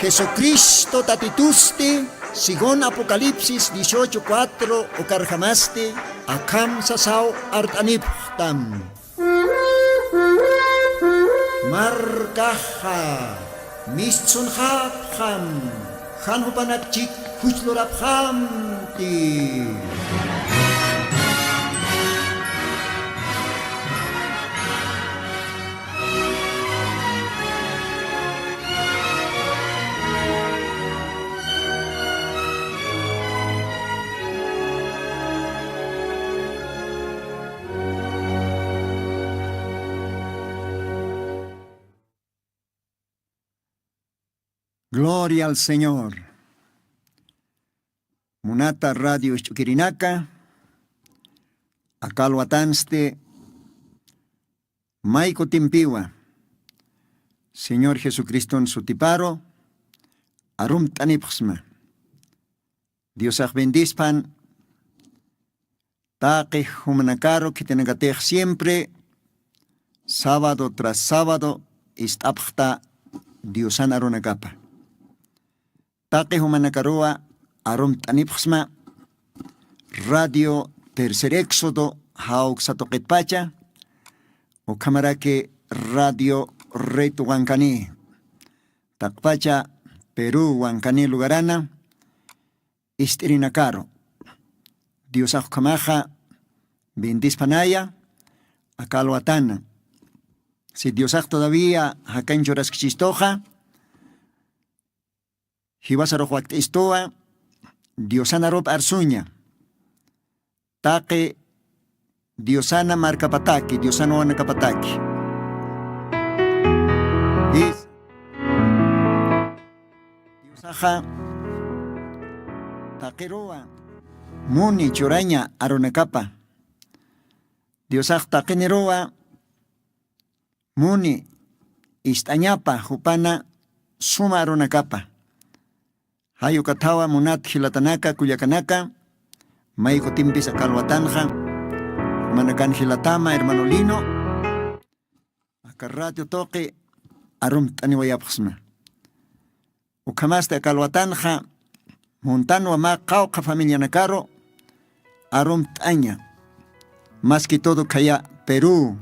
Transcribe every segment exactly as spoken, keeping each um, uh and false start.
Jesucristo Tatitusti, según Apocalipsis dieciocho cuatro ukarjamasti, akham sasaw art'anipxtam. Markaxa mistsunxapxam, jan jupanakchik juchlurapxamti. Gloria al Señor. Munata radio isch'ukirinaka, aka alwatansti may kutimpiwa Señor Jesucriston sutiparu arumt'anipxsma. Diosax bendispan, taqi jumanakaru khitinakatix siempre sábado tras sábado ist'apxta Diosan arunakapa. Taqi jumanakaruwa arumt'anipxsma Radio Tercer Éxodo jawksa tuqitpacha, ukhamaraki Radio Red Wankani, taqpacha Perú Wankani lugarana, ist'irinakaru. Diosax ukhamaxa bendispanaya aka alwatana. Si Diosax todavía jakañ churaskichistuxa, jiwasarux wakt'istuwa, Diosana arup arsuña. Taqi Diosana markapataki, Diosana wawanakapataki. Is-, Diosaxa taqiruwa muni churaña arunakapa. Diosax taqiniruwa muni ist'añapa jupana suma arunakapa. Jay ukathawa munat jilatanaka, kullakanaka, may kutimpis aka alwatanxa, jumanakan jilatama, hermano Lino, aka radio tuqi arumt'aniwayapxsma. Ukhamasti aka alwatanxa, muntanwa mä qawqha familianakaru arumt'aña. Más que todo khaya Perú,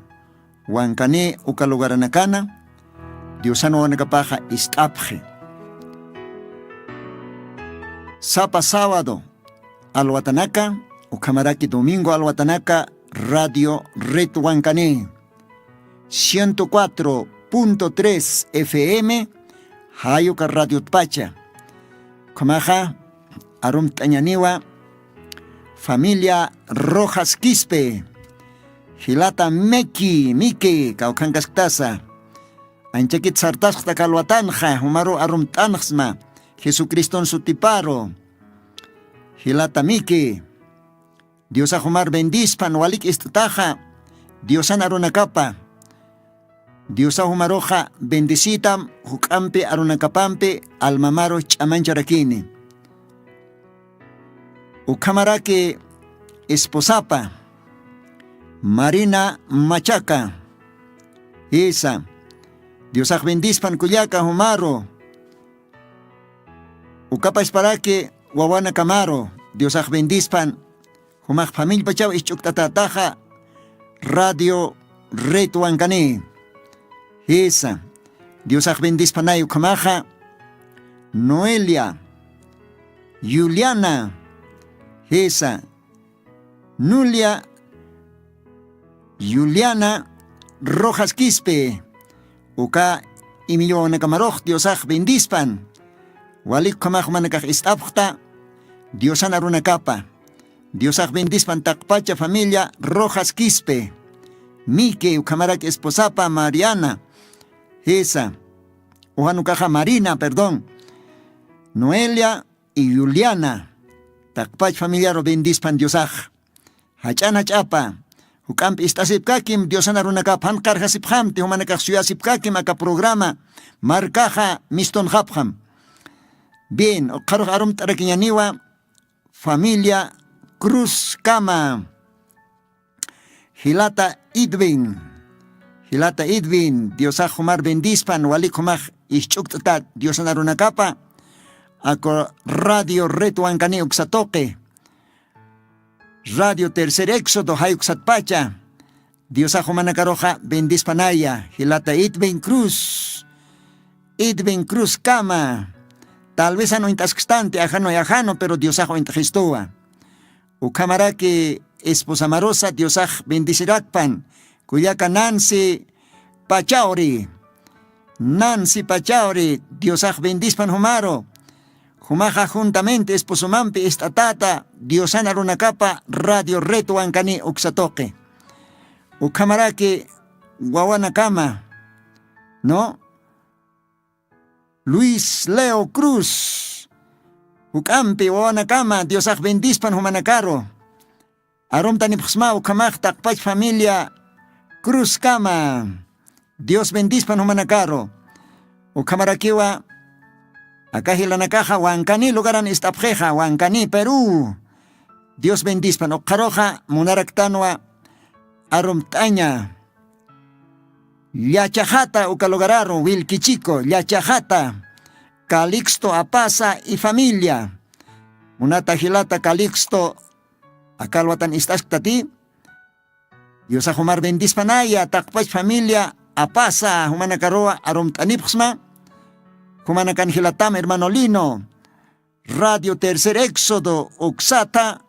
Wankani uka lugaranakana, Diosan wawanakapaxa ist'apxi. Sapa sábado alwatanaka, ukhamaraki domingo alwatanaka, Radio Red Wankani, ciento cuatro punto tres F M, jay uka radiotpacha. Ukhamaxa arumt'añaniwa familia Rojas Quispe, jilata Miki, Miki, kawkhankasktasa. Anchakit sartasxta aka alwatanxa, jumaru arumt'anxsma Jesucriston sutiparu. Jilata Miki, Diosax jumar bendispan, walik ist'ataxa Diosan arunakapa. Diosax jumaruxa bendisitam, juk'ampi arunakapampi almamaru ch'amancharakini. Ukhamaraki esposapa, Marina Machaca. Jisa, Diosax bendispan kullaka jumaru. Ukapasparaki wawanakamaru, Diosax bendispan, jumax familiapachaw isch'ukt'atätaxa Radio Red Wankani. Jisa, Diosax bendispanay ukhamaxa, Noelia, Juliana, jisa, Nulia, Juliana Rojas Quispe, uka imillwawanakamarux Diosax bendispan. Walik ukhamax jumanakax ist'apxta Diosan arunakapa. Diosax bendispan taqpacha familia Rojas Quispe. Miki, ukhamarak esposapa Mariana. Jisa. Ujan ukaxa Marina, perdón. Noelia y Juliana. Taqpach familiaru bendispan Diosax. Jach'an jach'apa, juk'amp ist'asipkakim Diosan arunakapa, jan qarjasipxamti, jumanakax suyasipkakim aka programa, markaxa mistunxapxam. Bien, ukxarux arumt'arakiñaniwa familia Cruz Cama, jilata Edwin, Jilata Edwin, Diosax jumar bendispan, walik jumax isch'ukt'ta Diosan arunakapa. Aku radio Red Wankani uksa tuqi. Radio Tercer Éxodo jay uksatpacha. Diosax jumanakaruxa bendispanaya, jilata Edwin Cruz. Edwin Cruz kama. Tal vez jan uñt'askstanti ajano ajano, pero Diosax uñt'xistuwa. Ukhamaraki esposamarusa Diosax bendisirakpan. Kullaka Nancy Pachawri. Nancy Pachawri, Diosax bendispan jumaru. Jumaxa juntamente esposomampi ist'atata Diosan arunakapa Radio Red Wankani uksa tuqi. Ukhamaraki wawanakama, ¿no? Luis Leo Cruz, juk'ampi wawanakama Diosax bendispan jumanakaru. Arumtanipxsma ukhamax taqpach familia Cruzkama. Dios bendispan jumanakaru. Ukhamarakiwa aka jilanakaxa Wankani lugaran ist'apxixa, Wankani, Perú. Dios bendispan. Ukxaruxa munaraktanwa arumt'aña Llachaxata uka lugararu, Wilkichiku, Llachaxata, Calixto Apasa y familia. Munata jilata Calixto, aka alwatan ist'asktati. Diosax jumar bendispanaya, taqpach familia Apasa, jumanakaruwa arumt'anipxsma. Jumanakan jilatam hermano Lino. Radio Tercer Éxodo uksata,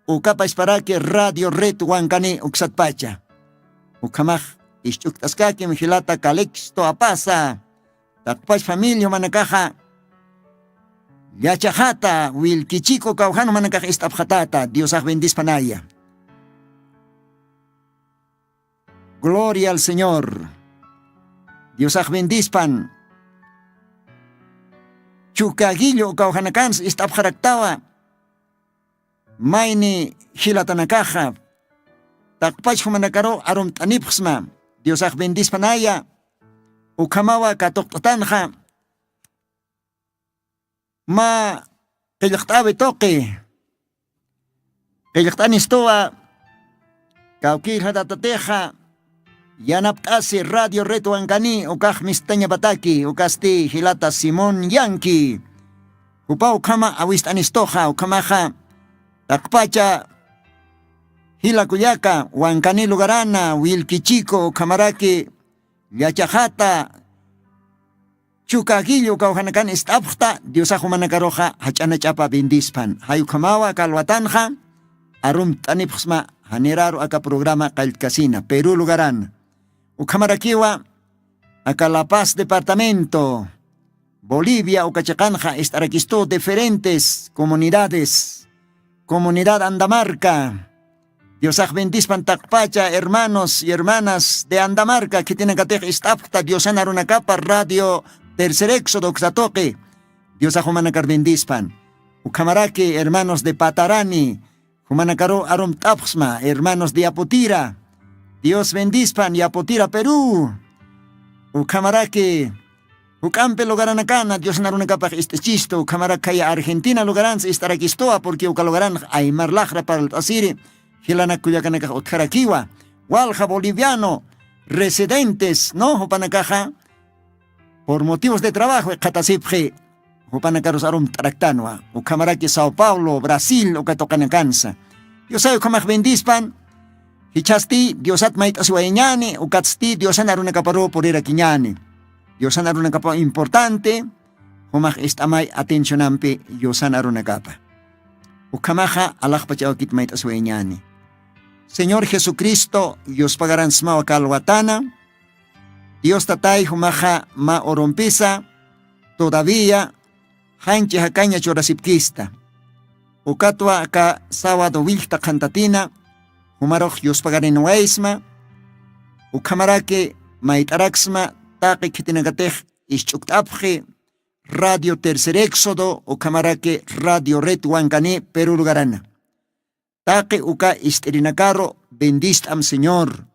ukapasparaki Radio Red Wankani uksatpacha. Ukhamax isch'ukt'askakim jilata Calixto Apasa, taqpach familia jumanakaxa Llachaxata, Wilkichiku kawjan jumanakax ist'apxatata, Diosax bendispanaya. Gloria al Señor. Diosax bendispan. Chukaguillo ukawjanakansa ist'apxaraktawa. Mayni jilatanakaxa taqpach jumanakaru arumt'anipxsma. Diosax bendispanaya. Ukhamawa katuqt'atanxa. Mä qillqt'äwi tuqi. Qillqt'anistuwa kawkïrjatatatixa yanapt'asi Radio Red Wankani ukax mistañapataki, ukasti jilata Simón Yanki. Jupa ukhama awist'anistuxa, ukhamaxa taqpacha jila kullaka Wankani lugarana, Wilkichiku, ukhamaraki Llachaxata, Chukaguillo kawjanakan ist'apxta, Diosax jumanakaruxa jach'anach'apa bendispan. Jay ukhamawa kalwatanxa arumt'anipxsma, janiraru aka programa qalltkasina Perú lugaran. Ukhamarakiwa aka La Paz departamento, Bolivia uka chiqanxa ist'arakistu diferentes comunidades. Comunidad Andamarca. Diosax bendispan taqpacha hermanos y hermanas de Andamarca, khitinakatix ist'apxta Diosan arunakapa Radio Tercer Éxodo uksatuqi. Diosax jumanakar bendispan. Ukhamaraki hermanos de Patarani, jumanakaru arumt'apxsma, hermanos de Yaputira. Dios bendispan, Yaputira, Perú. Ukhamaraki juk'ampi lugaranakana Diosan arunakapax ist'ichistu, ukhamaraki khaya Argentina lugaransa ist'arakistuwa, porque uka lugaranx aymar laqra parlt'asiri jilanak kullakanakax utjarakiwa. Walja boliviano residentes, ¿no? Jupanakaxa por motivos de trabajo iqhatasipxi, jupanakarus arumt'araktanwa. Ukhamaraki Sao Paulo, Brasil, uka tuqanakansa. Diosay ukhamax bendispan. Jichhasti Diosat mayt'asiwayañäni, ukatsti Diosan arunakaparu purirakiñäni. Diosan arunakapa importante, jumax ist'amay atencionampi Diosan arunakapa. Ukhamaxa alaxpach awkit mayt'asiwayañäni. Señor Jesucristo, yuspagaransmawa kalwatana. Dios Tatay, jumaxa mä urumpisa todavía janchi jakaña churasipkista. Ukatwa aka sábado willkta qhantatina, jumarux yuspagarinwaysma, ukhamaraki mayt'araksma taqi khitinakatix isch'ukt'apxi Radio Tercer Éxodo, ukhamaraki Radio Red Wankani Perú lugarana. Taqi uka ist'irinakaru bendist'am Señor.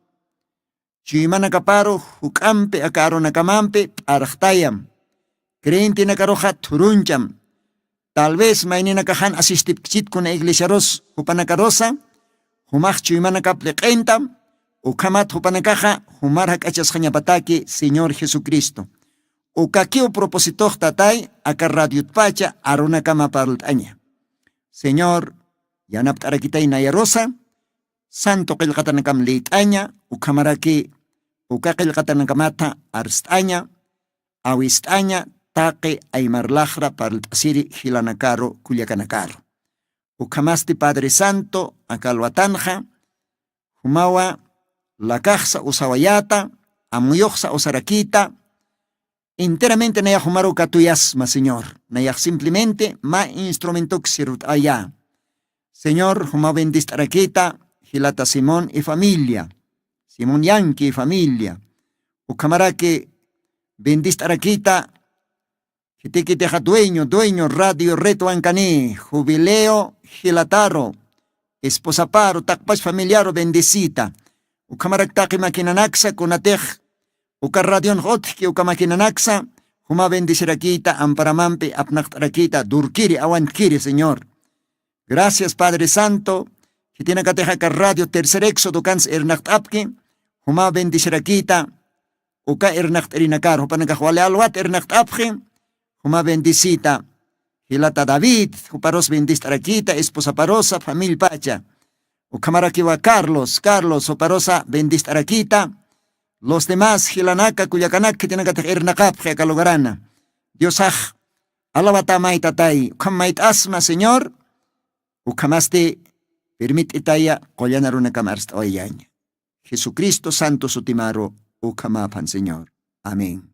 Chuymanakaparu juk'ampi aka arunakamampi p'arxtayam. Creyentenakaruxa thuruncham. Tal vez mayninakax jan asistipkchit kuna iglesiarus jupanakarusa, jumax chuymanakap liq'intam, Ukhamat jupanakaxa jumar jak'achasxañapataki Señor Jesucristo. Ukakiw propósitox tatay aka radiotpacha arunakama parlt'aña. Señor, yanapt'arakitay nayarusa, santo qillqatanakam liyt'aña, ukhamaraki uka qillqatanakamata arst'aña, awist'aña taqi aymar laqra parlt'asiri jilanakaru kullakanakaru. Ukhamasti Padre Santo, aka alwatanxa jumawa lakaxsa usawayäta, amuyuxsa usarakïta, enteramente nayax jumaru katuyasma, Señor. Nayax simplemente mä instrumentoki sirvt'ayä. Señor, juma bendist'arakïta jilata Simón y familia, Simón Yanqui y familia. Ukhamaraki bendist'arakïta khitikitixa dueño, dueño Radio Red Wankani, Jubileo jilataru, esposaparu, taqpach familiaru bendecita. Ukhamarak taqi maquinanaksa kunatix uka radionx utjki uka maquinanaksa, juma bendecirakïta, amparamampi apnaqt'arakïta, durkiri, awantkiri, Señor. Gracias, Padre Santo. Khitinakatix aka Radio Tercer Éxodo kans irnaqt'apki, juma bendecirakïta, uka irnaqt'irinakar, jupanakax wali alwat irnaqt'apxi, juma bendecita. Jilata David, juparus bendist'arakïta, esposaparusa, familiapacha. Ukhamarakiwa Carlos, Carlos, juparusa bendist'arakïta. Los demás, jilanaka, kullakanaka, khitinakatix irnaqapxi aka lugarana. Diosax, alawata maytatay, ukham mayt'asma, Señor. Ukhamasti, permit'itaya, qullan arunakam arst'awayaña. Jesucristo santo sutimaru, ukhamaphan, Señor. Amén.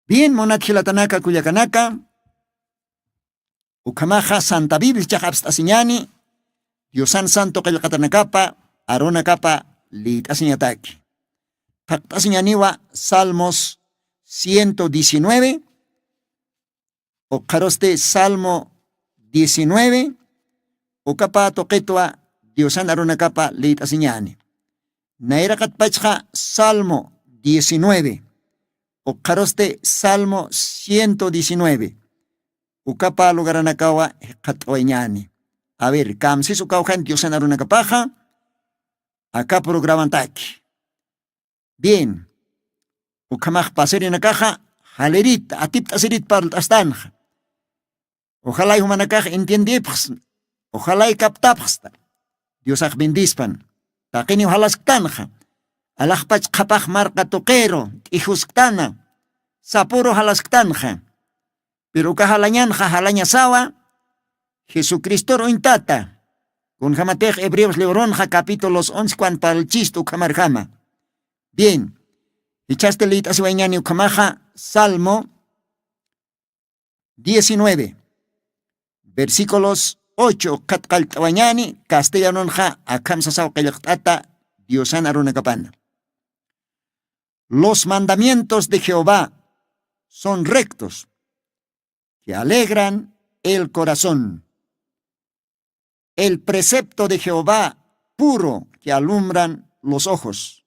Bien, munat jilatanaka, kullakanaka, ukhamaxa Santa Biblia chaqapst'asiñani, Diosan santo qillqatanakapa, arunakapa, liyt'asiñataki. Thaqt'asiñaniwa Salmos ciento diecinueve, ukxarusti Salmo diecinueve, ukapa tuqitwa Diosan arunakapa liyt'asiñani. Nayraqatpachxa Salmo diecinueve, ukxarusti Salmo ciento diecinueve, ukapa lugaranakawa jikxat'awayañani. A ver, kamsis ukawjan Diosan arunakapaxa, aka programantaki. Bien. Ukhamax pasirinakaxa, jalirit, atipt'asirit parlt'astanxa. Ojalay jumanakax entiendipxsna. Ojalay kaptapxsta. Diosax bendispan. Taqiniw jalasktanxa. Alaxpach qhapax marqa tuqiru, t'ijusktana. Sapuru jalasktanxa. Pero uka jalañanxa jalañasawa, Jesucristor uñtata. Kunjamatix Hebreos libronxa capítulos once cuan parlchista ukhamarjama. Bien. Jichhasti liyt'asiwayañani ukhamaxa Salmo diecinueve, versículos ocho, qhat qallt'awayañani, castellanonxa akham sasaw qillqt'ata Diosan arunakapana. Los mandamientos de Jehová son rectos, que alegran el corazón. El precepto de Jehová puro, que alumbran los ojos.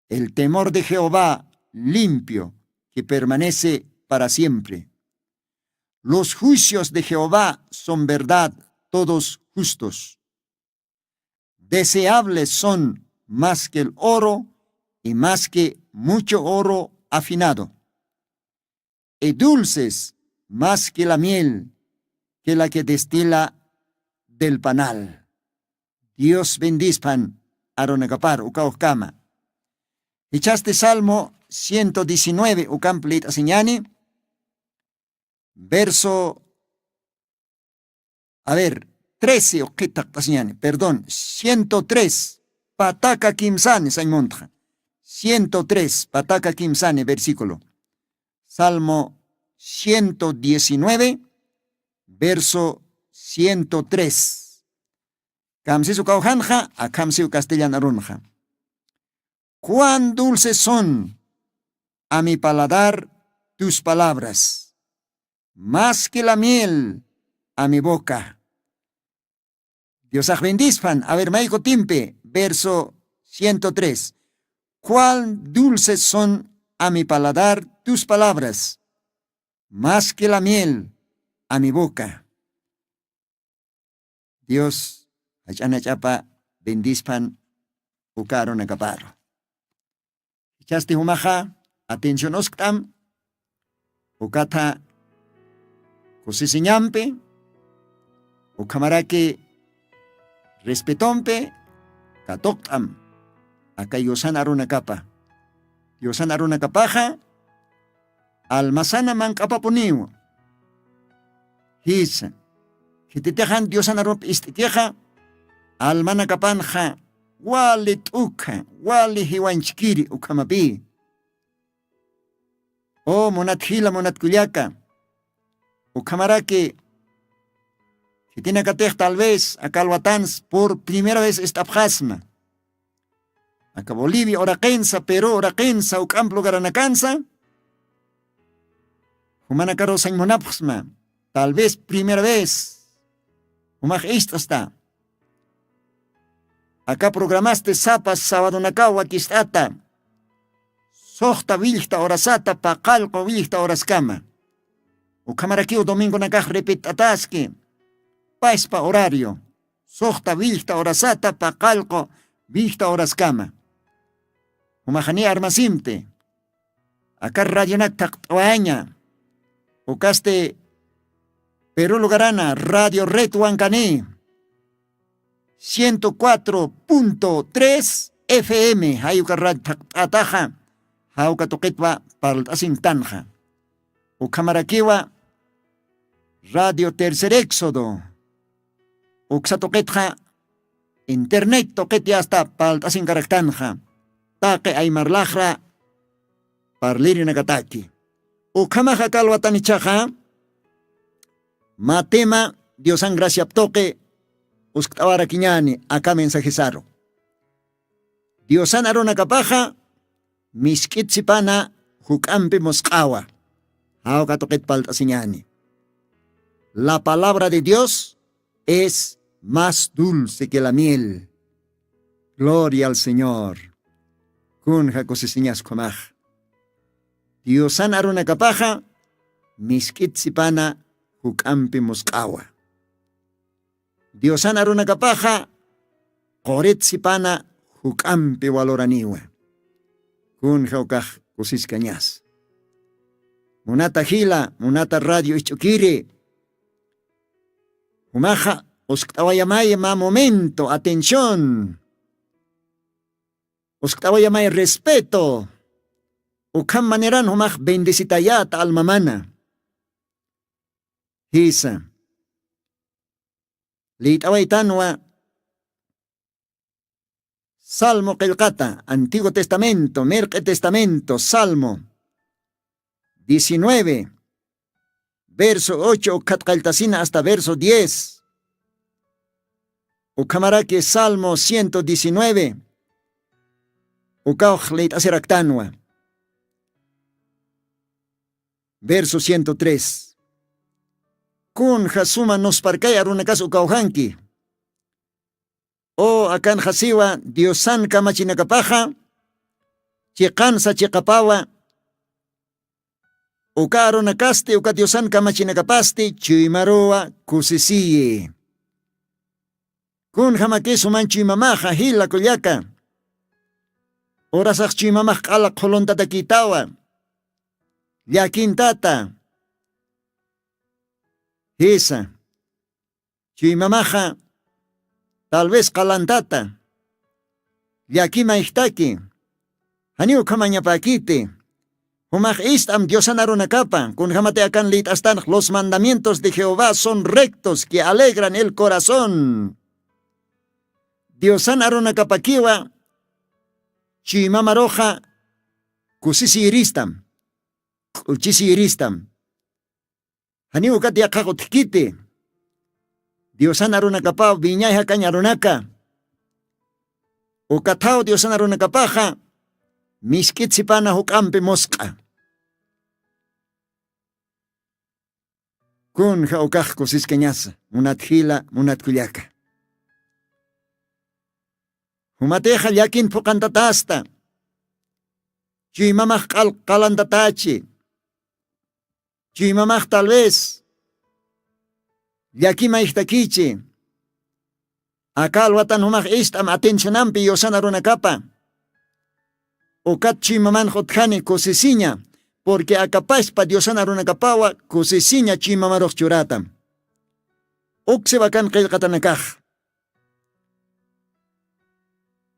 El temor de Jehová limpio, que permanece para siempre. Los juicios de Jehová son verdad, todos justos. Deseables son más que el oro y más que mucho oro afinado, y dulces más que la miel, que la que destila del panal. Dios bendispan arunakapar uka ujkama. Jichhasti Salmo ciento diecinueve ukamp liyt'asiñani, verso, a ver, trece ukhit thaqt'asiñani, perdón, ciento tres, pataka kimsani sañ muntxa. Ciento tres, pataka kimsani, versículo. Salmo ciento diecinueve, verso ciento tres. Kamsis ukawjanxa, akham siw castellan arunxa. Cuán dulces son a mi paladar tus palabras, más que la miel a mi boca. Diosax bendispan, a ver, maykutimpi, verso ciento tres. Cuán dulces son a mi paladar tus palabras, más que la miel a mi boca. Dios jach'anach'apa bendispan uka arunakaparu. Jichhasti jumaxa atención uskt'am ukatha kusisiñampi ukhamaraki respetompi katuqt'am aka yusan arunakapa. Yusan arunakapaxa almasana mank'apapuniw. Jisa, khititixan diosan arup ist'ikixa almanakapanxa wali t'ukha wali jiwanchkiri ukhamapï. O munat jila munat kullaka, ukhamaraki khitinakatix tal vez aka alwatans pur primera vez ist'apxasma aka bolivia uraqinsa peru uraqinsa uk'amp lugaranakansa. Jumanakaruw sañ munapxsma tal vez primera vez jumax ist'asta. Aka programasti sapa sabadonakaw wakist'ata suxta willkta urasata paqallqu willkta uraskama. Ukhamarakiw domingonakax repet'ataski paspa horario suxta willkta urasata paqallqu willkta uraskama. Jumaxani armasimti aka radionak thaqt'awaña. Ukasti peru lugarana radio red wankani ciento cuatro punto tres fm jayuka radio thaqt'ataxa. Jawka tuqitwa parlt'asintanxa ukhamarakiwa radio tercer éxodo uksa tuqitxa internet tuqit yasta parlt'asinkaraktanxa taqi aymarlaxra parlirinakataki. Ukhamaxa kalwatanichaxa matima diosan graciap tuqi uskt'awarakiñani aka mensajesaru. Diosan arunakapaxa misk'it sipana juk'ampi musq'awa. Jawka tuqit palt'asiñani. La palabra de dios es más dulce que la miel. Gloria al señor. Kunja kusisiñas khamax diosan arunakapaxa misk'it sipana juk'ampi musq'awa. Diosan arunakapaxa qurit sipana juk'ampi waluraniwa. Kunja ukax kusiskañas. Munata jila munata radio isch'ukiri jumaxa uskt'awayamay mä momento atención. Uskt'awayamay respeto. Ukham maneran jumax bendecitayata almamana. Jisa. Liyt'awaytanwa salmo qillqata antiguo testamento mirq'i testamento salmo diecinueve verso ocho ukkhat qalltasina asta verso diez. Ukhamaraki salmo ciento diecinueve ukawx liyt'asiraktanwa. Verso ciento tres. Kunja suma nusparkay arunakas ukawjanki. O akanxasiwa diosan kamachinakapaxa chiqansa chiqapawa. Uka arunakasti uka diosan kamachinakapasti chuymaruwa kusisiyi. Kunjamakis juman chuymamaxa jila kullaka. Urasax chuymamax q'ala qhuluntatakitawa. Llakintata. Jisa. Chuymamaxa tal vez qalantata llakima ijtaki. Janiw ukhamañapäkiti. Jumax ist'am diosan arunakapa kunjamati akan liyt'astanx los mandamientos de jehová son rectos que alegran el corazón. Diosan arunakapakiwa chuymamaruxa kusisiyiristam. K'uchisiyiristam. Janiw ukat yaqhaq utjkiti. Diosan arunakapaw wiñay jakañ arunaka ukathaw diosan arunakapaxa misk'it sipana juk'ampi musq'a. Kunja ukax kusiskañasa munat jila munat kullaka. Jumatixa llakin phuqantatasta. Chuymamax q'al qalantatachi. Chuymamax tal vez llakima ijtakichi. Aka alwatan jumax ist'am atencionampi yusana runakapa. Ukat chuymamanx utjani kusisiña, purqui akapaspa diosana runakapawa kusisiña chuymamarux churata. Uksiwakan qillqatanakax.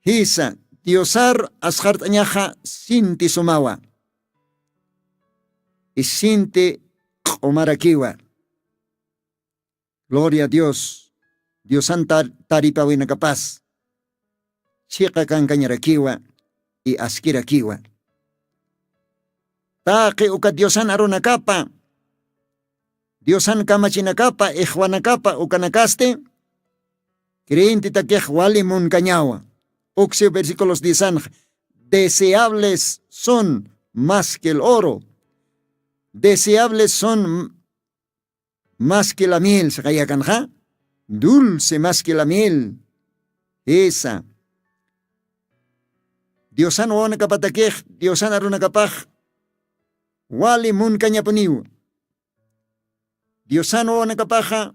Jisa, diosar asqart'añaxa sinti sumawa, isinti q'umarakiwa. Gloria a dios. Diosan taripawinakapas chiqa kankañarakiwa y askirakiwa. Taqi uka diosan arunakapa, diosan kamachinakapa ixwanakapa ukanakasti creyentetakix wali munkañawa. Uksiw versículos diesanx, deseables son más que el oro, deseables son más que la miel saqayakanxa, dulce más que la miel. Esa diosan wawanakapatakix diosan arunakapax wali munkañapuniw. Diosan wawanakapaxa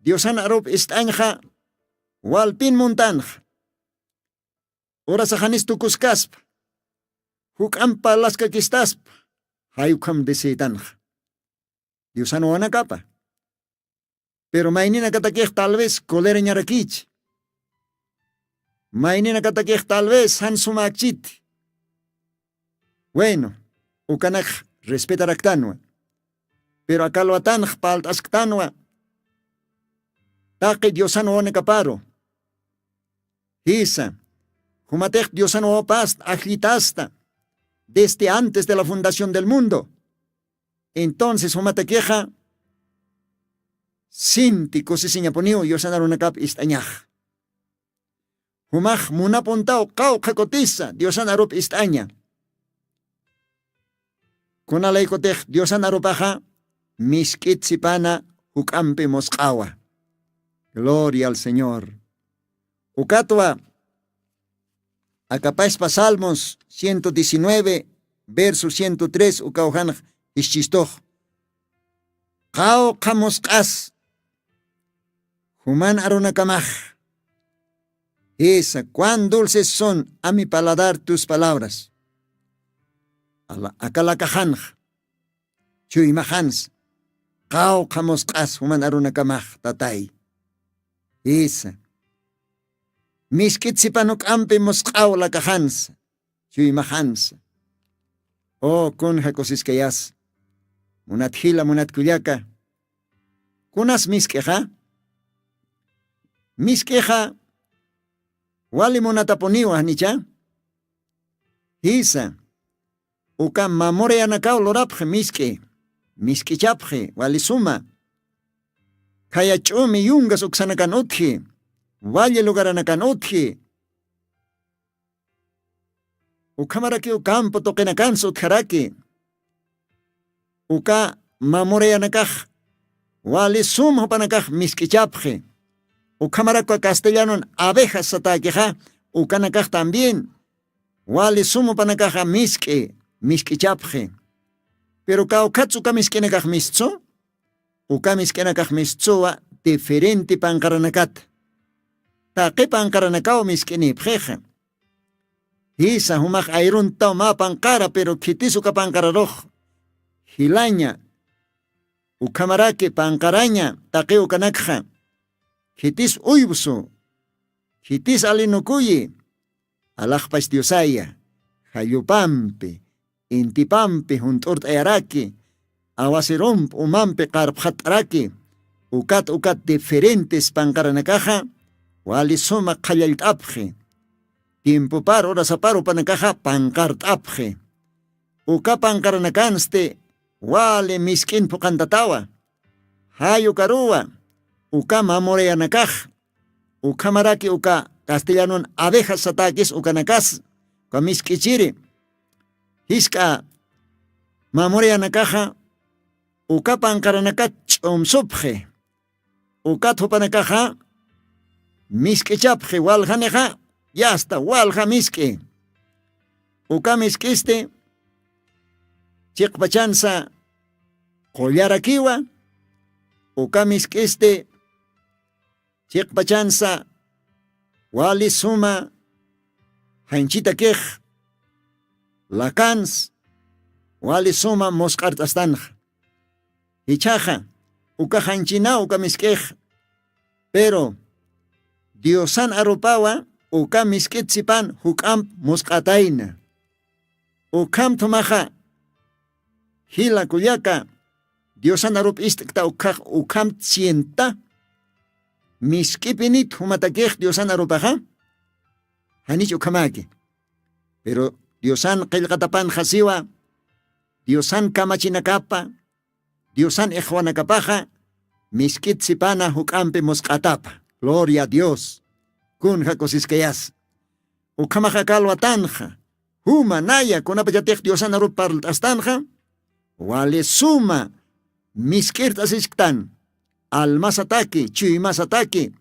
diosan arup ist'añxa walpin muntanxa. Urasaxanis tukuskaspa juk'ampa laskakistaspa. Jaykham deseetanxa diosan wawanakapa. Pero mayninakatakix tal vez colerañarakichi. Mayninakatakix tal vez jan sumakchiti. Bueno, ukanakx respetaraktanwa. Pero akalwatanx palt'asktanwa taqi diosan wawanakaparu. Jisa, jumatix diosan wawapasta ajllitasta desde antes de la fundación del mundo. Entonces jumatakixa sinti kusisiñapuniw diosan arunakap ist'añax. Jumax munapuntaw qawqha kutisa diosan arup ist'aña. Kunalaykutix diosan arupaxa misk'it sipana juk'ampi musq'awa. Gloria al señor. Ukatwa akapaspa salmos ciento diecinueve verso ciento tres ukawjanx ischistux. Qawqha musq'as juman arunakamax. Jisa, cuán dulces son a mi paladar tus palabras. Akalakaxanx chuymaxansa. Qawqha musq'as juman arunakamax tatay. Jisa, misk'it sipan juk'ampi musq'aw lakaxansa chuymaxansa. O kunja kusiskayas. Munat jila munat kullaka, kunas misk'ixa? Misk'ixa wali munatapuniwa janicha. Jisa, uka mamurayanakaw lurapxi misk'i. Misk'ichapxi wali suma. Khaya ch'umi yungas uksanakan utji, valle lugaranakan utji. Ukhamarakiw campo tuqinakansa utjaraki. Uka mamurayanakax wali sum jupanakax misk'ichapxi. Ukhamarakwa castellanon abejas satäkixa ukanakax también wali sum jupanakaxa misk'i misk'ichapxi. Pero kawkhatsa uka misk'inakax mistsu? Uka misk'inakax mistsuwa diferente panqaranakat. Taqi panqaranakaw misk'inïpxixa. Jisa, jumax ayruntaw mä panqara pero khitis uka panqararux jilaña. Ukhamaraki panqaraña taqi ukanakxa. Khitis uywsu, khitis alinukuyi. Alaxpach diosaya, jallupampi, intipampi junt'urt'ayaraki, awasirump umampi qarpxatt'araki. Ukat ukat diferentes panqaranakaxa wali suma qhallallt'apxi. Tiempopar urasapar upanakaxa panqart'apxi. Uka panqaranakansti wali misk'in phuqhantatawa. Jay ukaruwa uka mamurayanakax. Ukhamaraki uka castellanon abejas satäkis ukanakas uka misk'ichiri. Jisk'a mamurayanakaxa uka panqaranakat ch'umsupxi. Ukat jupanakaxa misk'ichapxi waljanixa. Yasta walja misk'i. Uka misk'isti chiqpachansa qullarakiwa. Uka misk'isti chiqpachansa wali suma janchitakix lakans wali suma musq'art'astanxa. Jichhaxa uka janchinaw uka misk'ix, pero diosan arupawa uka misk'it sipan juk'amp musq'atayna. Ukham thumaxa jila kullaka, diosan arup ist'kta ukhax ukham sienta misk'ipinit jumatakix diosan arupaxa. Janich ukhamaki, pero diosan qillqatapanxa siwa diosan kamachinakapa diosan ixwanakapaxa misk'it sipana juk'ampi musq'atapa. Gloria a dios. Kunja kusiskayas. Ukhamaxa kalwatanxa juma naya kunapachatix diosan arup parlt'astanxa wali suma misk'irt'asisktan. Almasataki chuymasataki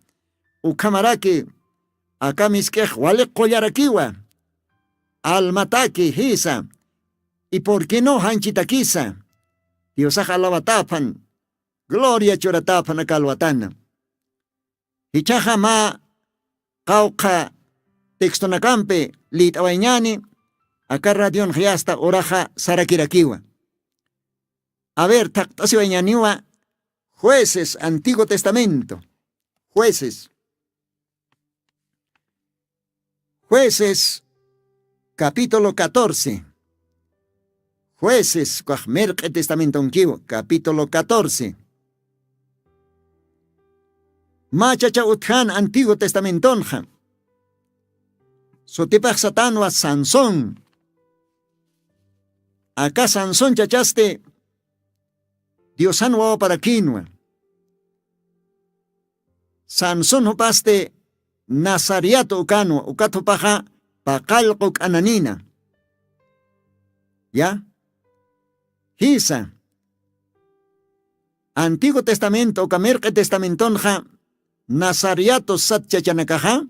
ukhamaraki aka misk'ix wali qullarakiwa. Almataki jisa y por qué no janchitakisa diosax alawataphan gloria churataphan aka alwatana. Jichhaxa mä qawqha textonakampi lït'awayñäni aka radionxayasta uraxa sarakirakiwa. A ver thaqt'asiwayñäniwa jueces antiguo testamento. Jueces jueces capítulo catorce. Jueces kax mirq'i testamentonkiw capítulo catorce. Mä chacha utjan antiguo testamentonxa sutipax satanwa sansón. Aka sansón chachasti diosan wawaparakinwa. Sansón jupasti nazariato ukanwa ukat jupaxa paqallqu k'ananina. Ya jisa antiguo testamento uka mirq'i testamentonxa nazariato sat chachanakaxa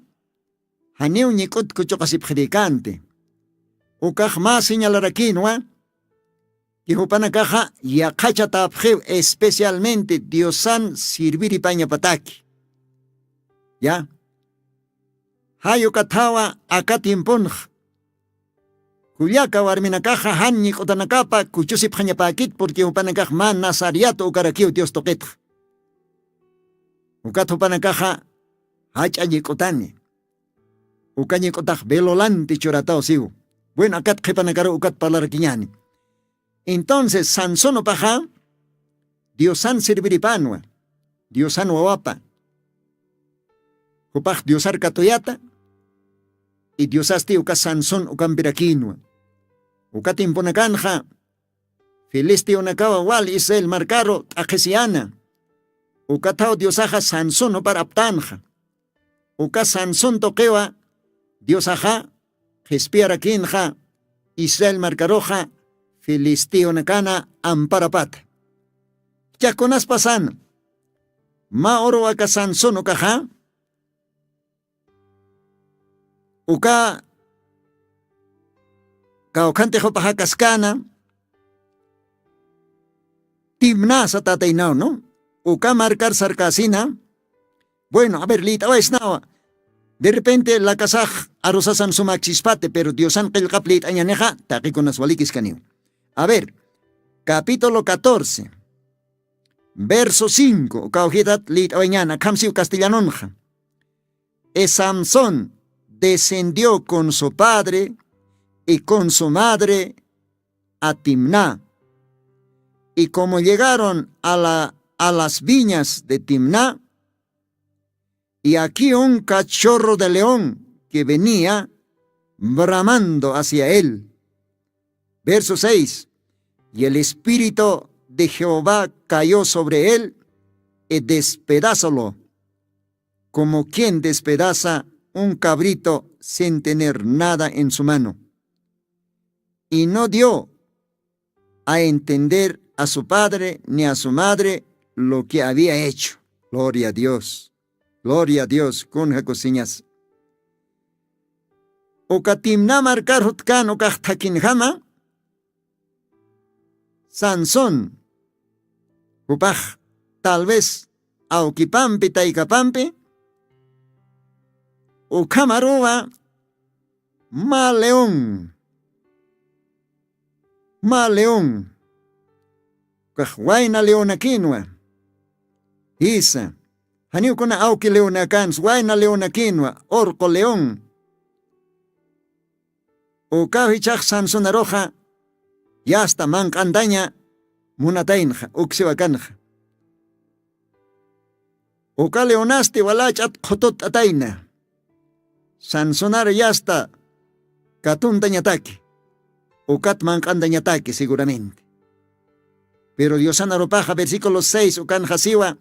janiw ñik'ut kuchuqasipxirïkänti. Ukax mä señalarakinwa ki jupanakaxa yaqhachatäpxiw especialmente diosan sirviripañapataki. Ya jay ukathawa aka tiemponx kullaka warminakaxa jan ñik'utanakapa kuchusipxañapäkit purqui jupanakax mä nazariato ukarakiw dios tuqitx. Ukat jupanakaxa jach'a ñik'utani uka ñik'utax velolanti churataw siw. Bueno akat qhipanakaru ukat parlarakiñani. Entonces sansón upaxa diosan sirviripanwa diosan wawapa jupax diosar katuyata. Y diosasti uka sansón ukampirakinwa uka timpunakanxa filisteonakawa wal israel markaru t'aqhisiyana. Ukathaw diosaxa sansón jupar aptanxa uka sansón tuqiwa diosaxa qhispiyarakinxa israel markaruxa filisteonakana amparapata. Chakunas pasana mä uruw aka sansón ukaxa uka kawkhantix jupaxakaskana timnasa tataynaw no uka markar sarkäsina. Bueno a ver lït'awaysnawa de repente lakasax arusasan sumaksispati pero diosan qillqap lït'añanixa taqikunas walikiskaniw. A ver capítulo catorce verso cinco uka awjitat lït'awayñana khamsiw castellanonxa. Y sansón descendió con su padre y con su madre a timná. Y como llegaron a la a las viñas de timná y aquí un cachorro de león que venía bramando hacia él. Verso seis. Y el espíritu de jehová cayó sobre él y despedázalo como quien despedaza un cabrito sin tener nada en su mano. Y no dio a entender a su padre ni a su madre lo que había hecho. Gloria a dios. Gloria a dios kunja kusiñas. Uka timna markar jutkan ukax thakinjama sansón jupax tal vez awkipampi taykapampi Ukhamaruwa mä león, mä león, ukax wayna leonakinwa. Jisa, janiw kuna awki leonakansa, wayna leonakinwa, orqo león. Ukaw jichhax sansonaruxa yasta manq'antaña munataynxa uksiwakanxa. Uka leonasti walach'at qhutut'atayna, sansonar yasta katuntañataki, ukat manq'antañataki seguramente. Pero diosan arupaxa versículo seis ukanxasiwa,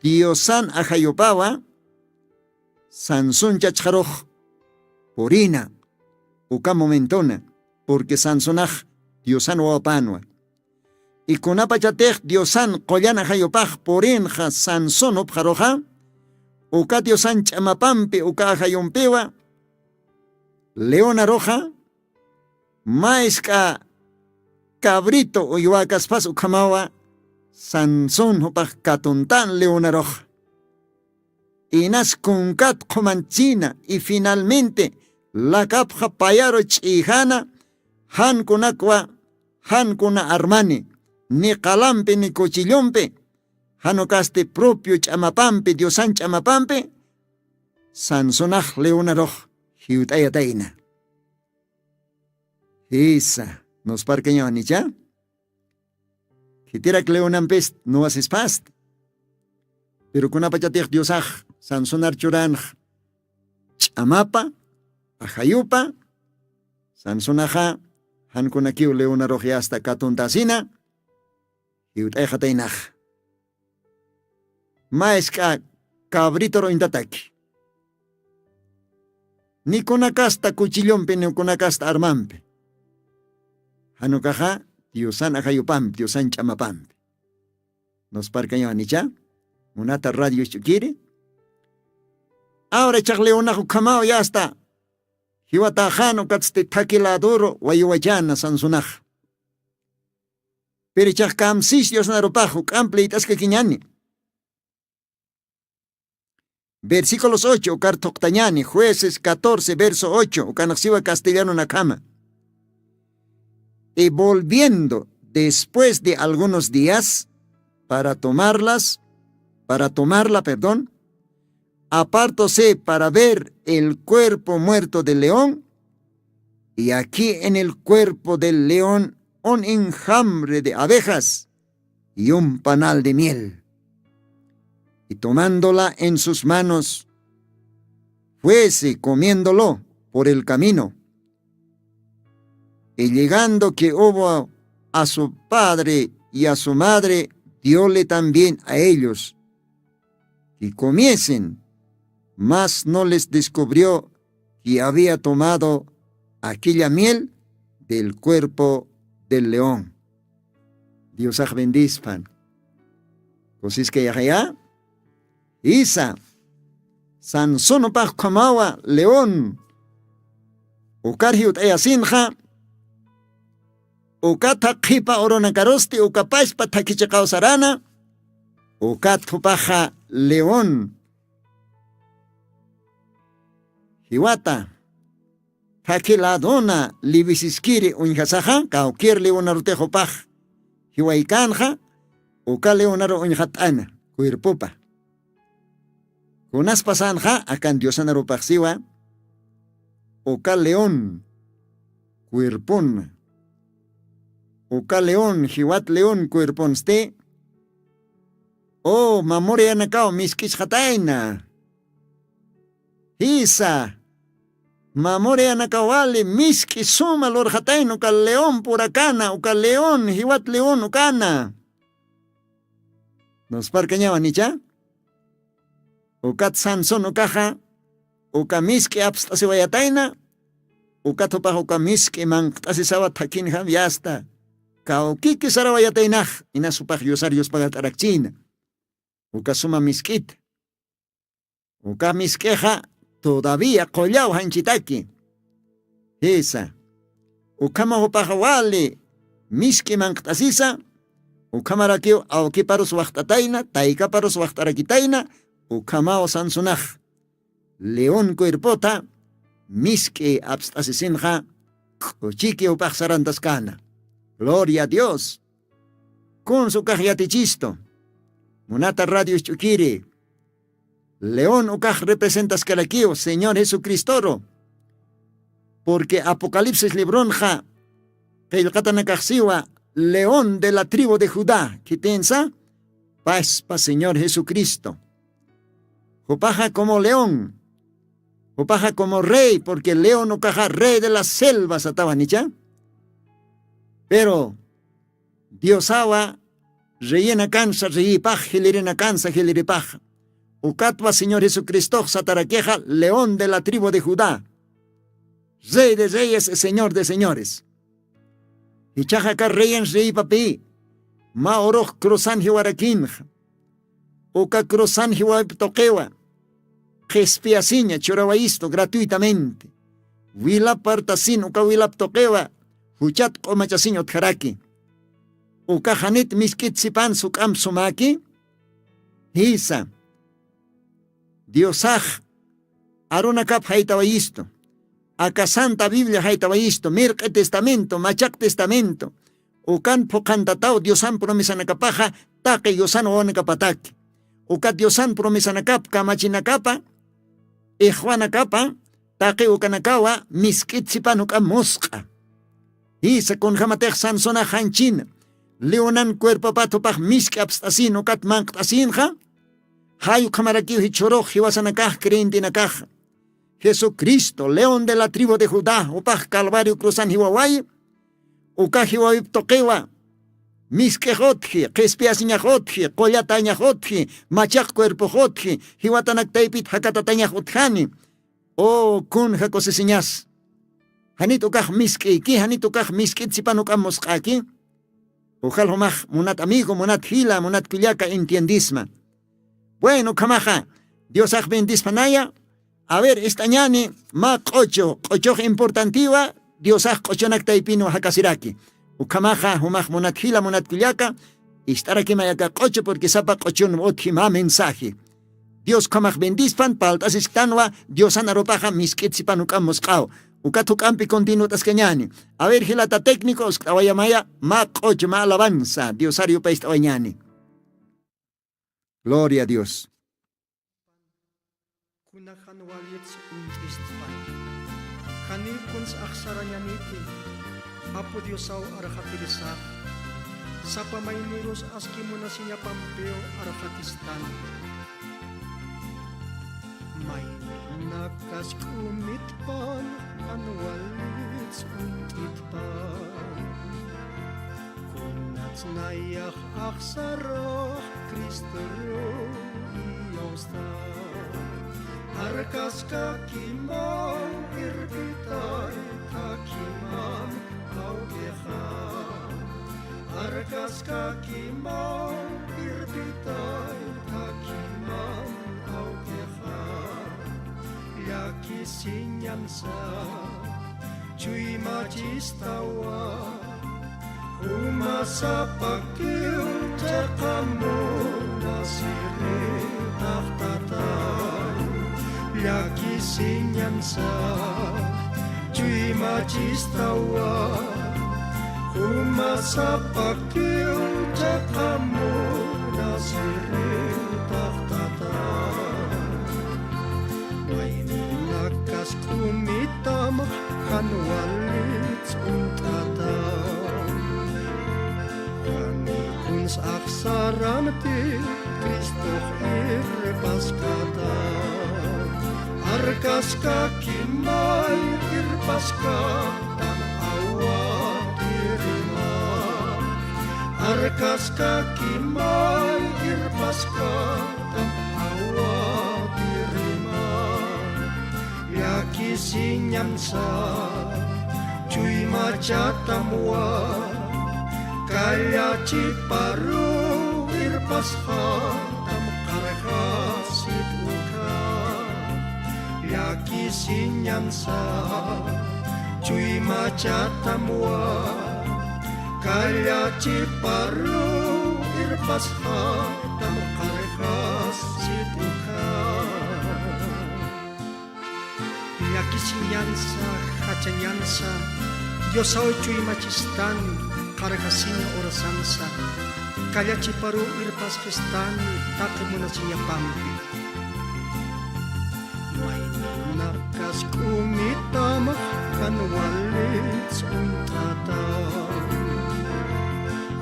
diosan ajayupawa sansun chachxarux purina uka momentona, purqui sansunax diosan wawapanwa. Ikunapachatix diosan qullan ajayupax purinxa sansun upxaruxa, uka diosan ch'amapampi uka ajayumpiwa leonaruxa mä isk'a cabrito uywäkaspas ukhamawa sansun jupax katuntan leonarux. Inas kunkat qhumantsina y finalmente lakapxa payaru ch'ijana jankunakwa jankuna armani ni qalampi ni kuchillumpi janukasti propio ch'amapampi diosan ch'amapampi sansunax leonarux jiwt'ayatayna. Jisa, nusparkañawan icha khitirak leonampist nuwasispast. Pirukunapachatix diosax sansunar churanx ch'amapa ajayupa sansunaxa jankunakiw leonarux yasta katuntasina jiwt'ayxataynax. Mä isk'a cabritor uñtataki nikunakasta kuchillumpi nikunakasta armampi. Janukaxa diosan ajayupampi diosan ch'amapampi. Nusparkañawan icha munata radio isch'ukiri. Awra ichax leonax ukhamaw yasta jiwataxan ukatsti thaki laduru wayuwachana sansunax. Pirichax kamsis diosnarupax uk'amp liyt'askakiñani. Versículos ocho ukar thuqtañani jueces catorce verso ocho ukanaxsiwa castellano nakhama. Y volviendo después de algunos días para tomarlas para tomarla perdón, apartóse para ver el cuerpo muerto del león. Y aquí en el cuerpo del león un enjambre de abejas y un panal de miel. Y tomándola en sus manos fuese comiéndolo por el camino. Y llegando que hubo a su padre y a su madre, diole también a ellos que comiesen, mas no les descubrió que había tomado aquella miel del cuerpo del león. Diosax bendispan. Kusiskayajaya. Isa, sansunupax ukhamawa león ukar jiwt'ayasinxa. Uka thaqhipa urunakarusti uka pachpa thakhichiqaw sarana. Ukat jupaxa león jiwata thakhi laduna liwisiskiri uñjasaxa kawkir leonarutix jupax jiwaykanxa. Uka leonaru uñjat'ana cuerpopa. Kunaspasanxa akan diosanarupaxsiwa uka león cuerpona. Uka león jiwat león cuerponsti o mamuriyanakaw misk'isxatayna. Jisa, mamuriyanakaw wali misk'i suma lurxatayna uka león purakana uka león jiwat león ukana. Nusparkañawan icha ukat sansun ukaxa uka misk'i apst'asiwayatayna. Ukat jupax uka misk'i manqt'asisawa thakhinjam yasta kawkiki sarawayataynax. Inas jupax yusar yuspagat'arakchina uka suma misk'ita. Uka misk'ixa todavía qullaw janchitaki. Jisa, ukhama jupaxa wali misk'i manqt'asisa. Ukhamarakiw awkiparus waxt'atayna taykaparus waxt'arakitayna. Ukhamaw sansunax león cuerpota misk'i apst'asisinxa k'uchiki upax sarantaskana. Gloria a Dios. Kunsukax yatichistu munata radios ch'ukiri, león ukax representaskarakiw señor jesucristoru. Purqui apocalipsis libronxa qillqatanakaxsiwa león de la tribu de judá khitinsa paspa señor jesucristo. Jupaxa como león, jupaxa como rey purqui león ukaxa rey de la selva satawanicha. Pero diosawa reyinakansa reyipax jilirinakansa jiliripaxa. Ukatwa señor jesucristox satarakixa león de la tribu de judá, rey de reyes y señor de señores. Ichaxa aka reyin reyipapï mä urux cruzan jiwarakinxa. Uka cruzan jiwawip tuqiwa qhispiyasiña churawayistu gratuitamente. Wilap partasin uka wilap tuqiwa juchat q'umachasiñ utjaraki. Uka janit misk'it sipan suk'amp sumäki. Jisa diosax arunakap jaytawayistu. Aka santa biblia jaytawayistu mirq'i testamento machaq testamento. Ukan phuqhantataw diosan promesanakapaxa taqi yusan wawanakapataki. Ukat diosan promesanakap kamachinakapa ixwanakapa taqi ukanakawa misk'it sipan uk'am musq'a. Jisa kunjamatix sansonax janchina leonan cuerpopat jupax misk'i apst'asin ukat manqt'asinxa. Jay ukhamarakiw jichhurux jiwasanakax creyentenakaxa jesucristo león de la tribu de judá jupax calvario cruzan jiwawayi. Uka jiwawip tuqiwa misk'ix utji qhispiyasiñax utji qullatañax utji machaq cuerpox utji jiwatanaktaypit jakatatañax utjani. O kunja kusisiñas. Janit ukax misk'ïki janit ukax misk'it sipan uk'am musq'äki. Ujal jumax munat amigo munat jila munat kullaka entiendisma. Bueno ukhamaxa diosax bendispanaya. A ver ist'añani mä q'uchu q'uchux importantiwa diosax q'uchunak taypinwa jakasiraki. Ukhamaxa jumax munat jila munat kullaka ist'arakimay aka q'uchu purqui sapa q'uchunwa utji mä mensaje. Dios ukhamax bendispan palt'asisktanwa. Diosan arupaxa misk'it sipan juk'am musq'aw. Ukat juk'ampi continuwt'askañani. A ver jilata técnico uskt'awayamaya mä q'uchu mä alabanza diosar yupayist'awañani. Gloria a dios. Kuna jan walits uñt'istpan janiw kuns axsarañaniti. Apu diosaw arxatirisax sapa maynirus aski munasiñapampiw arxatistan. Mayninakask'umitpan jan walits uñt'itpan. Kunats nayax axsarax cristoruw iyawsta. Arkaskakimaw irpitay thakhimam awkixa. Arkaskakimaw irpitay thakhimam awkixa. Llakisiñansa chuymachistawa. Jumasapakiw chiqamuna siritaxtata. Llakisiñansa chuymachistawa. Jumasapakiw chiqamuna siritaxtata. Mayninakask'umitam jan walits uñt'ata. Janikuns axsaramti cristox irpaskata. Arkaskakimay irpaskatan awatirima. Arkaskakimay irpaskatan awatirima. Llakisiñansa chuymachatamwa. Kallachiparuw irpasxatam qarqasit ukha. Llakisiñansa chuymachatamwa. Kallachiparuw irpasxatam qarqasit ukha. Kisiñansa, jachañansa, Diosaw chuymachistani, qarjasiña urasansa, kallachiparuw irpasxistani taqi munasiñapampi. Mayninakask'umitam jan walits uñt'ata.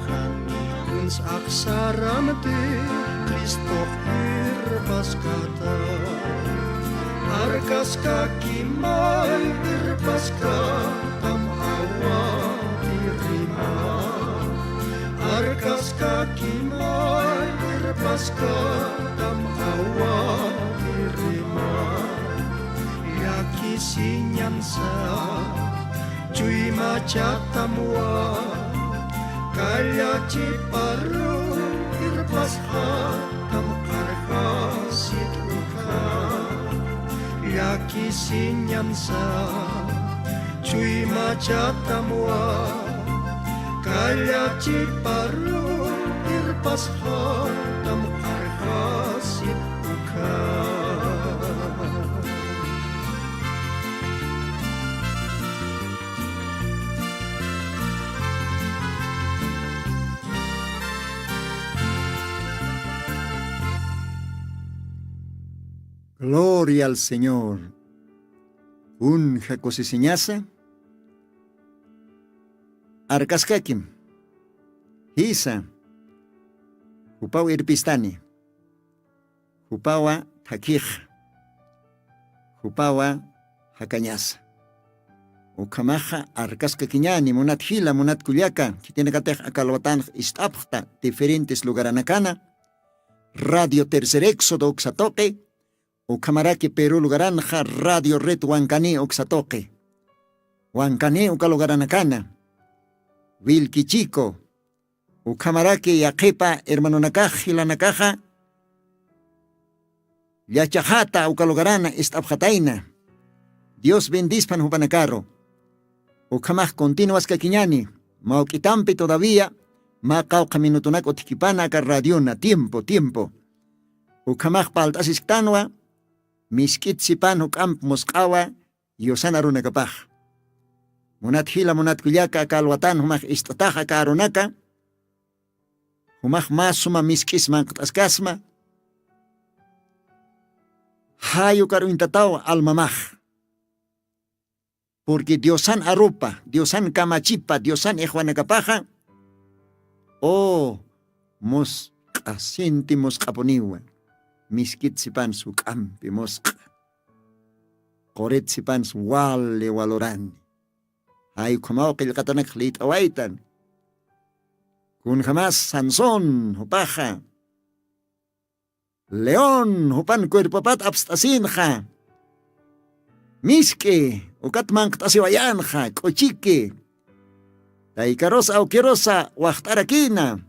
Janikuns axsaramti Cristox irpaskata. Arkaskakimay irpaskatam awatirima. Arkaskakimay irpaskatam awatirima. Llakisiñansa chuymachatamwa. Kallachiparu irpasxatam qarjasit ukha. Llakisiñansa chuymachatamwa. Kallachiparu irpasxatam qarjasit ukha. Gloria al Señor. Kunja kusisiñasa. Arkaskakim. Jisa. Jupaw irpistani. Jupawa thakhixa. Jupawa jakañasa. Ukhamaxa arkaskakiñani munat jila, munat kullaka, khitinakatix aka alwatanx ist'apxta diferentes lugaranakana, Radio Tercer Éxodo uksa tuqi, ukhamaraki Perú lugaranxa Radio Red Wankani uksa tuqi. Wankani uka lugaranakana. Wilki Chico, ukhamaraki yaqhipa hermanonakax jilanakaxa, llachaxata uka lugarana ist'apxatayna. Dios bendispan jupanakaru. Ukhamax continuaskakiñani, mawk'itampi todavía mä qawqha minutunak utjkipana aka radiona, tiempo, tiempo. Ukhamax palt'asisktanwa, misk'it sipan juk'amp musq'awa, yusan arunakapax. Munat jila, munat kullaka, aka alwatan jumax ist'atax aka arunaka, jumax mä suma misk'is manq't'askasma, jay ukar uñtataw almamax. Porque Diosan arupa, Diosan kamachipa, Diosan ikhwanakapaxa, o musq'a, sinti musq'apuniwa, misk'it sipan juk'ampi musq'a, qurit sipan wali walurani. Jay ukhamaw qillqatanakx liyt'awaytan. Kunjamas Sansón jupaxa, león jupan cuerpopat apst'asinxa. Misk'i, ukat manqt'asiwayanxa, k'uchiki. Taykarus awkirusa waxt'arakina.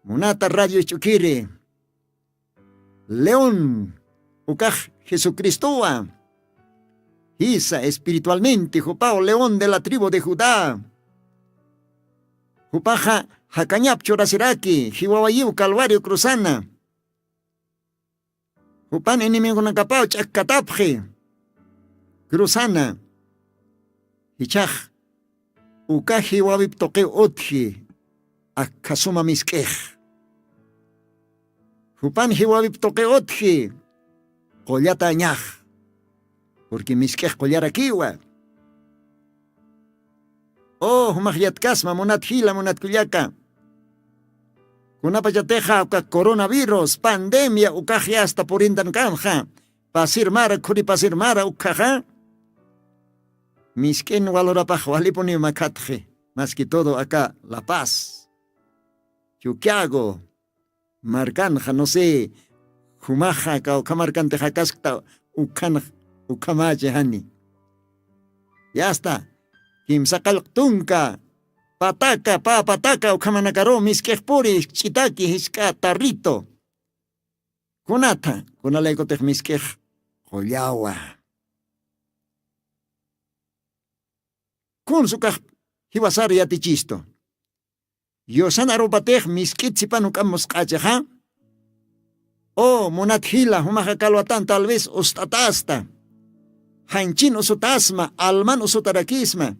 Munata radio isch'ukiri. León, ukax Jesucristowa. Jisa espiritualmente jupaw león de la tribu de Judá. Jupaxa jakañap churasiraki, jiwawayiw Calvario cruzana. Jupan enemigonakapaw ch'akkatapxi cruzana. Jichhax uka jiwawip tuqiw utji, akkhasuma misk'ix. Jupan jiwawip tuqiw utji, qullata añax. Porque misk'ix qullarakiwa. O, jumax yatkasma, munat jila, munat kullaka. Kunapachatixa uka coronavirus, pandemia, ukax yasta purintan kanxa. Pasir mara, khuri pasir mara, ukhaxa. Misk'in walurapax walipuniw makhatxi, más que todo aka La Paz, Chuquiago, markanxa, no sé, jumaxa kawkha markantix jakaskta, ukhan, ukhamachi jani. Yasta, kimsa qallq tunka, pataka, pä pataka ukhamanakaru misk'ix puri, jisk'itaki, jisk'a tarrito. Kunatha, kunalaykutix misk'ix qullawa. Kunsukax jiwasar yatichistu. Yusan arupatix misk'it sipan juk'am musq'achixa. O, munat jila, jumaxa kalwatan tal vez ust'atasta. Janchin usutasma, alman usutarakisma.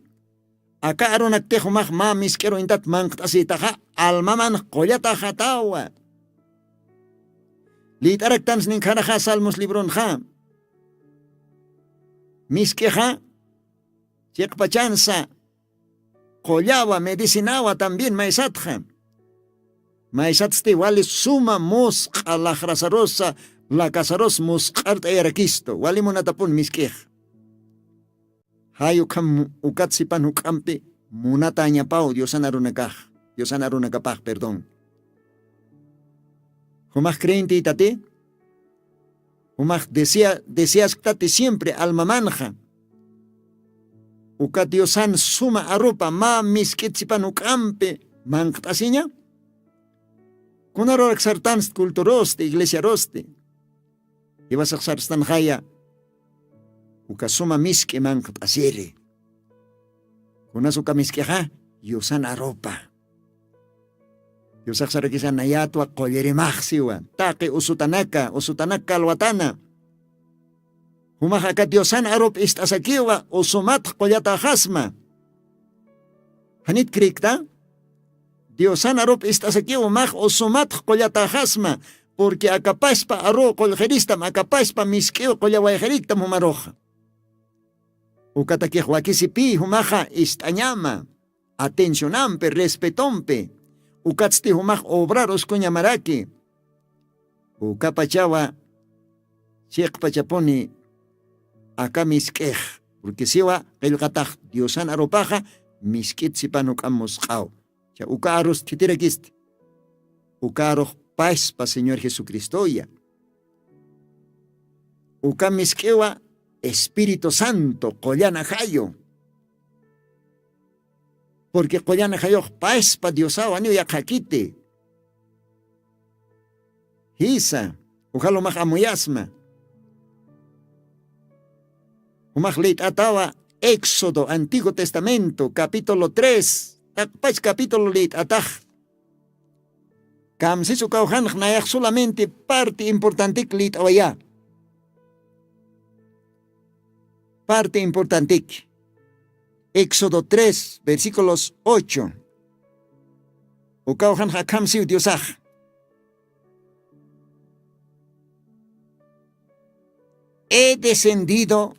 Aka arunaktix jumax mä misk'iru intat manqt'asïtaxa, almaman qullataxatawa. Lït'araktansi ninkhanaxa salmos libronxa. Misk'ixa chiqpachansa qullawa medicinawa también maysatxa. Maysatsti wali suma musq'a laxrasarusa, lakasarus musq'art'ayarakistu wali munatapun misk'ix. Jay ukham ukat sipan juk'ampi munatañapaw diosana runakax, diosana runakapax perdón. Jumax creyentïtati jumax deseasktati siempre almamanxa. Uka diosan suma arupa mä misk'it sipan juk'ampi manqt'asiña. Kunarurak sartansti culturusti iglesiarusti iwasax sarstanxaya. Uka suma misk'i manqt'asiri. Kunas uka misk'ixa yusan arupa. Yusaxsarakisa nayatwa qullirimaxsiwa taqi usutanaka usutanak kalwatana. Jumax aka diosan arup ist'asakiwa usumatx qullataxasma. Janit crikta? Diosan arup ist'asakiw max usumatx qullataxasma. Purqui akapaspa aruw qullqiristam akapaspa misk'iw qullawayqiriktam jumaruxa. Ukatakix wakisipï jumaxa ist'añama atencionampi respetompi. Ukatsti jumax obrar uskuñamaraki. Ukapachawa chiqpachapuni aka misk'ix. Purqui siwa qillqatax diosan arupaxa misk'it sipan juk'am musq'aw. Cha uka arus thitirakisti. Uka arux paspa señor jesucristoya. Uka misk'iwa espíritu santo qullana jayu. Purqui qullana jayux paspa diosawa niw yaqhakiti. Jisa ujalumax amuyasma. Jumax lït'atawa éxodo antiguo testamento capítulo tres. Taqpach capítulo lït'atax. Kamsis ukaw janx nayax solamente parti importantik lït'awayä. Parti importantik éxodo tres versículos ocho. Ukaw janx akhamsiw diosax. He descendido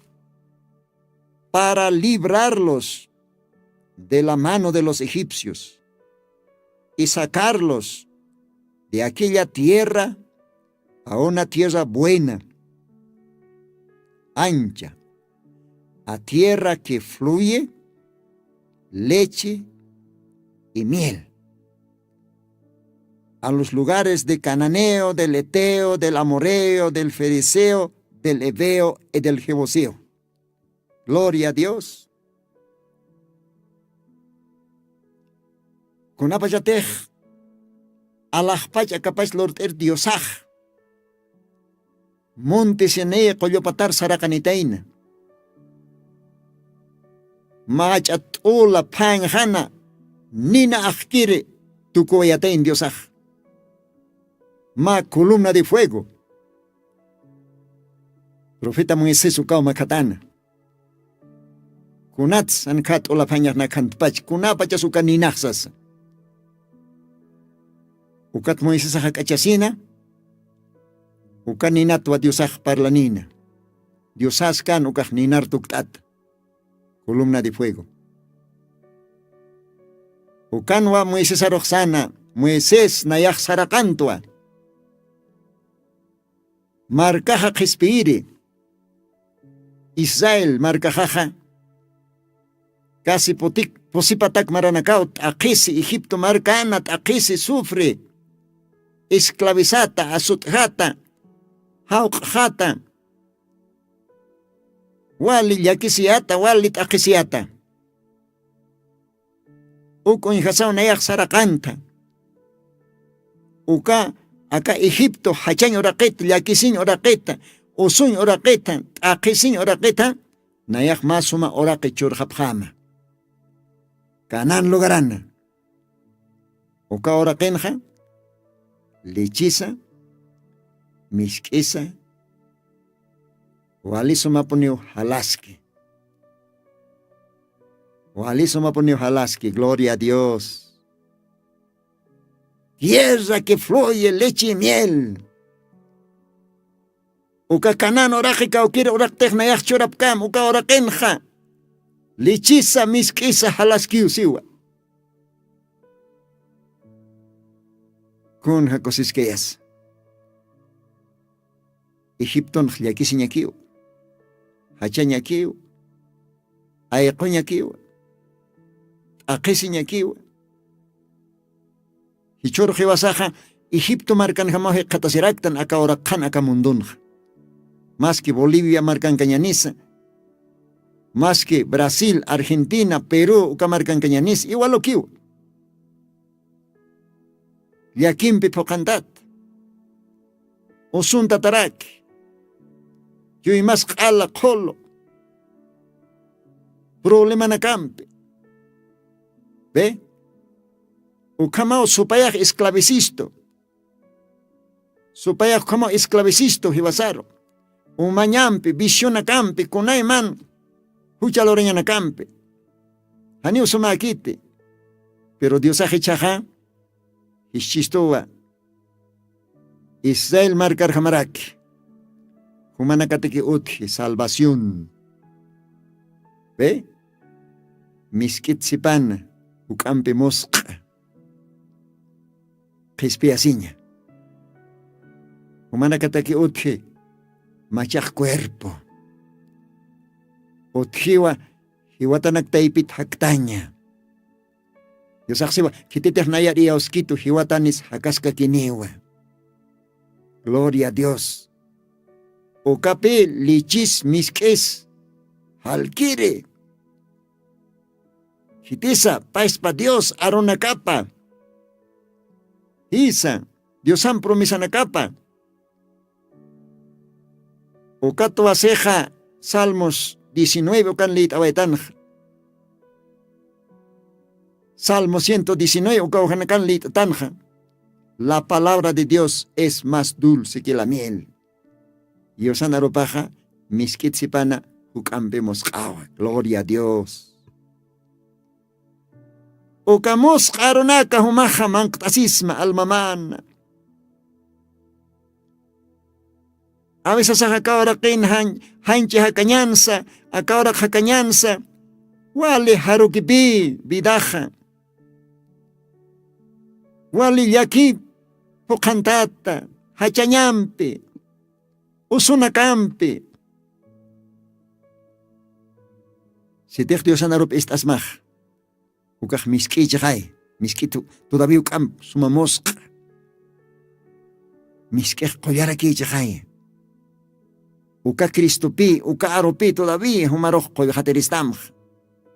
para librarlos de la mano de los egipcios y sacarlos de aquella tierra a una tierra buena, ancha, a tierra que fluye leche y miel, a los lugares de cananeo, del eteo, del amoreo, del fereceo, del heveo y del jebuseo. Gloria a dios. Kunapachatix alaxpach akapach lurt'ir diosax munti sinaí qullupatar saraqanitayna. Mach'a t'ula phanxana nina axkiri tukuwayatayn diosax. Mä columna de fuego. Profeta moisés ukaw makhatana. Kunats ankha t'ulaphañaxnakhantpach kunapachas uka ninaxsasa. Ukat moisesax jak'achasina. Uka ninatwa diosax parlanina. Diosas kan ukax ninar tukt'ata. Columna de fuego. Ukanwa moisesaruxsana moisés nayax saraqantwa. Markaxa qhispiyiri israel markaxaxa kasi pusipatak maranakaw t'aqhisi egipto markana t'aqhisi sufri esclavisata asut'jata jawq'jata wali llakisiyata wali t'aqhisiyata. Uk uñjasaw nayax saraqantha uka aka egipto jachañ uraqita llakisiñ uraqita usuñ uraqita t'aqhisiñ uraqita nayax mä suma uraqi churxapxäma. Canan lugarana uka uraqinxa lechisa misk'isa Walisumapuniw jalaski. Walisumapuniw jalaski gloria a dios. Tierra que fluye leche y miel. Uka kanan uraqi kawkir uraqtix nayax churapkam uka uraqinxa lichisa misk'isa jalaskiw siwa. Kunja kusiskayasa egiptonx llakisiñakiw jachañakiw ayquñakiw t'aqhisiñakiw. Jichhurux jiwasaxa egipto markanjamaw jikxatasiraktan aka uraqxan aka mundunxa. Maski bolivia markankañanisa maski brasil argentina perú uka markankañanisa iwalukiwa. Llakimpi phuqhantat usuntataraki chuymas q'ala qhulu problemanakampi. Be ukhamaw supayax esclavicisto. Supayax ukhamaw esclavicisto jiwasaru umañampi visionakampi kunayman jucha lurañanakampi. Janiw sumäkiti. Pero diosax ichhaxa jischistuwa israel markarjamaraki jumanakataki utji salvación. Be misk'it sipana juk'ampi musq'a qhispiyasiña. Jumanakataki utji machax cuerpo utjiwa jiwatanak taypit jaktaña. Diosaxsiwa khititix nayar iyawskitu jiwatanis jakaskakiniwa. Gloria a dios. Ukapi lichis misk'is jalkiri. Khitisa paspa dios arunakapa jisa diosan promesanakapa. Ukat wasixa salmos diecinueve ukan lït'awaytanxa. Salmo ciento diecinueve ukawjanakan lït'atanxa. La palabra de dios es mas dulce que la miel. Yusan arupaxa misk'it sipana juk'ampi musq'awa gloria a dios. Uka musq'a arunaka jumaxa manqt'asisma almamana. Awisasax aka uraqin janchi jakañansa aka uraq jakañansa wali jarukipï vidaxa wali llakip phuqhantata jachañampi usunakampi. Sitix diosanarup ist'asmax ukax misk'iychixay misk'itu todavía uk'amp suma musq'a misk'ix qullarakiychixay. Uka cristopï uka arupï todavía jumarux qullxatiristamx.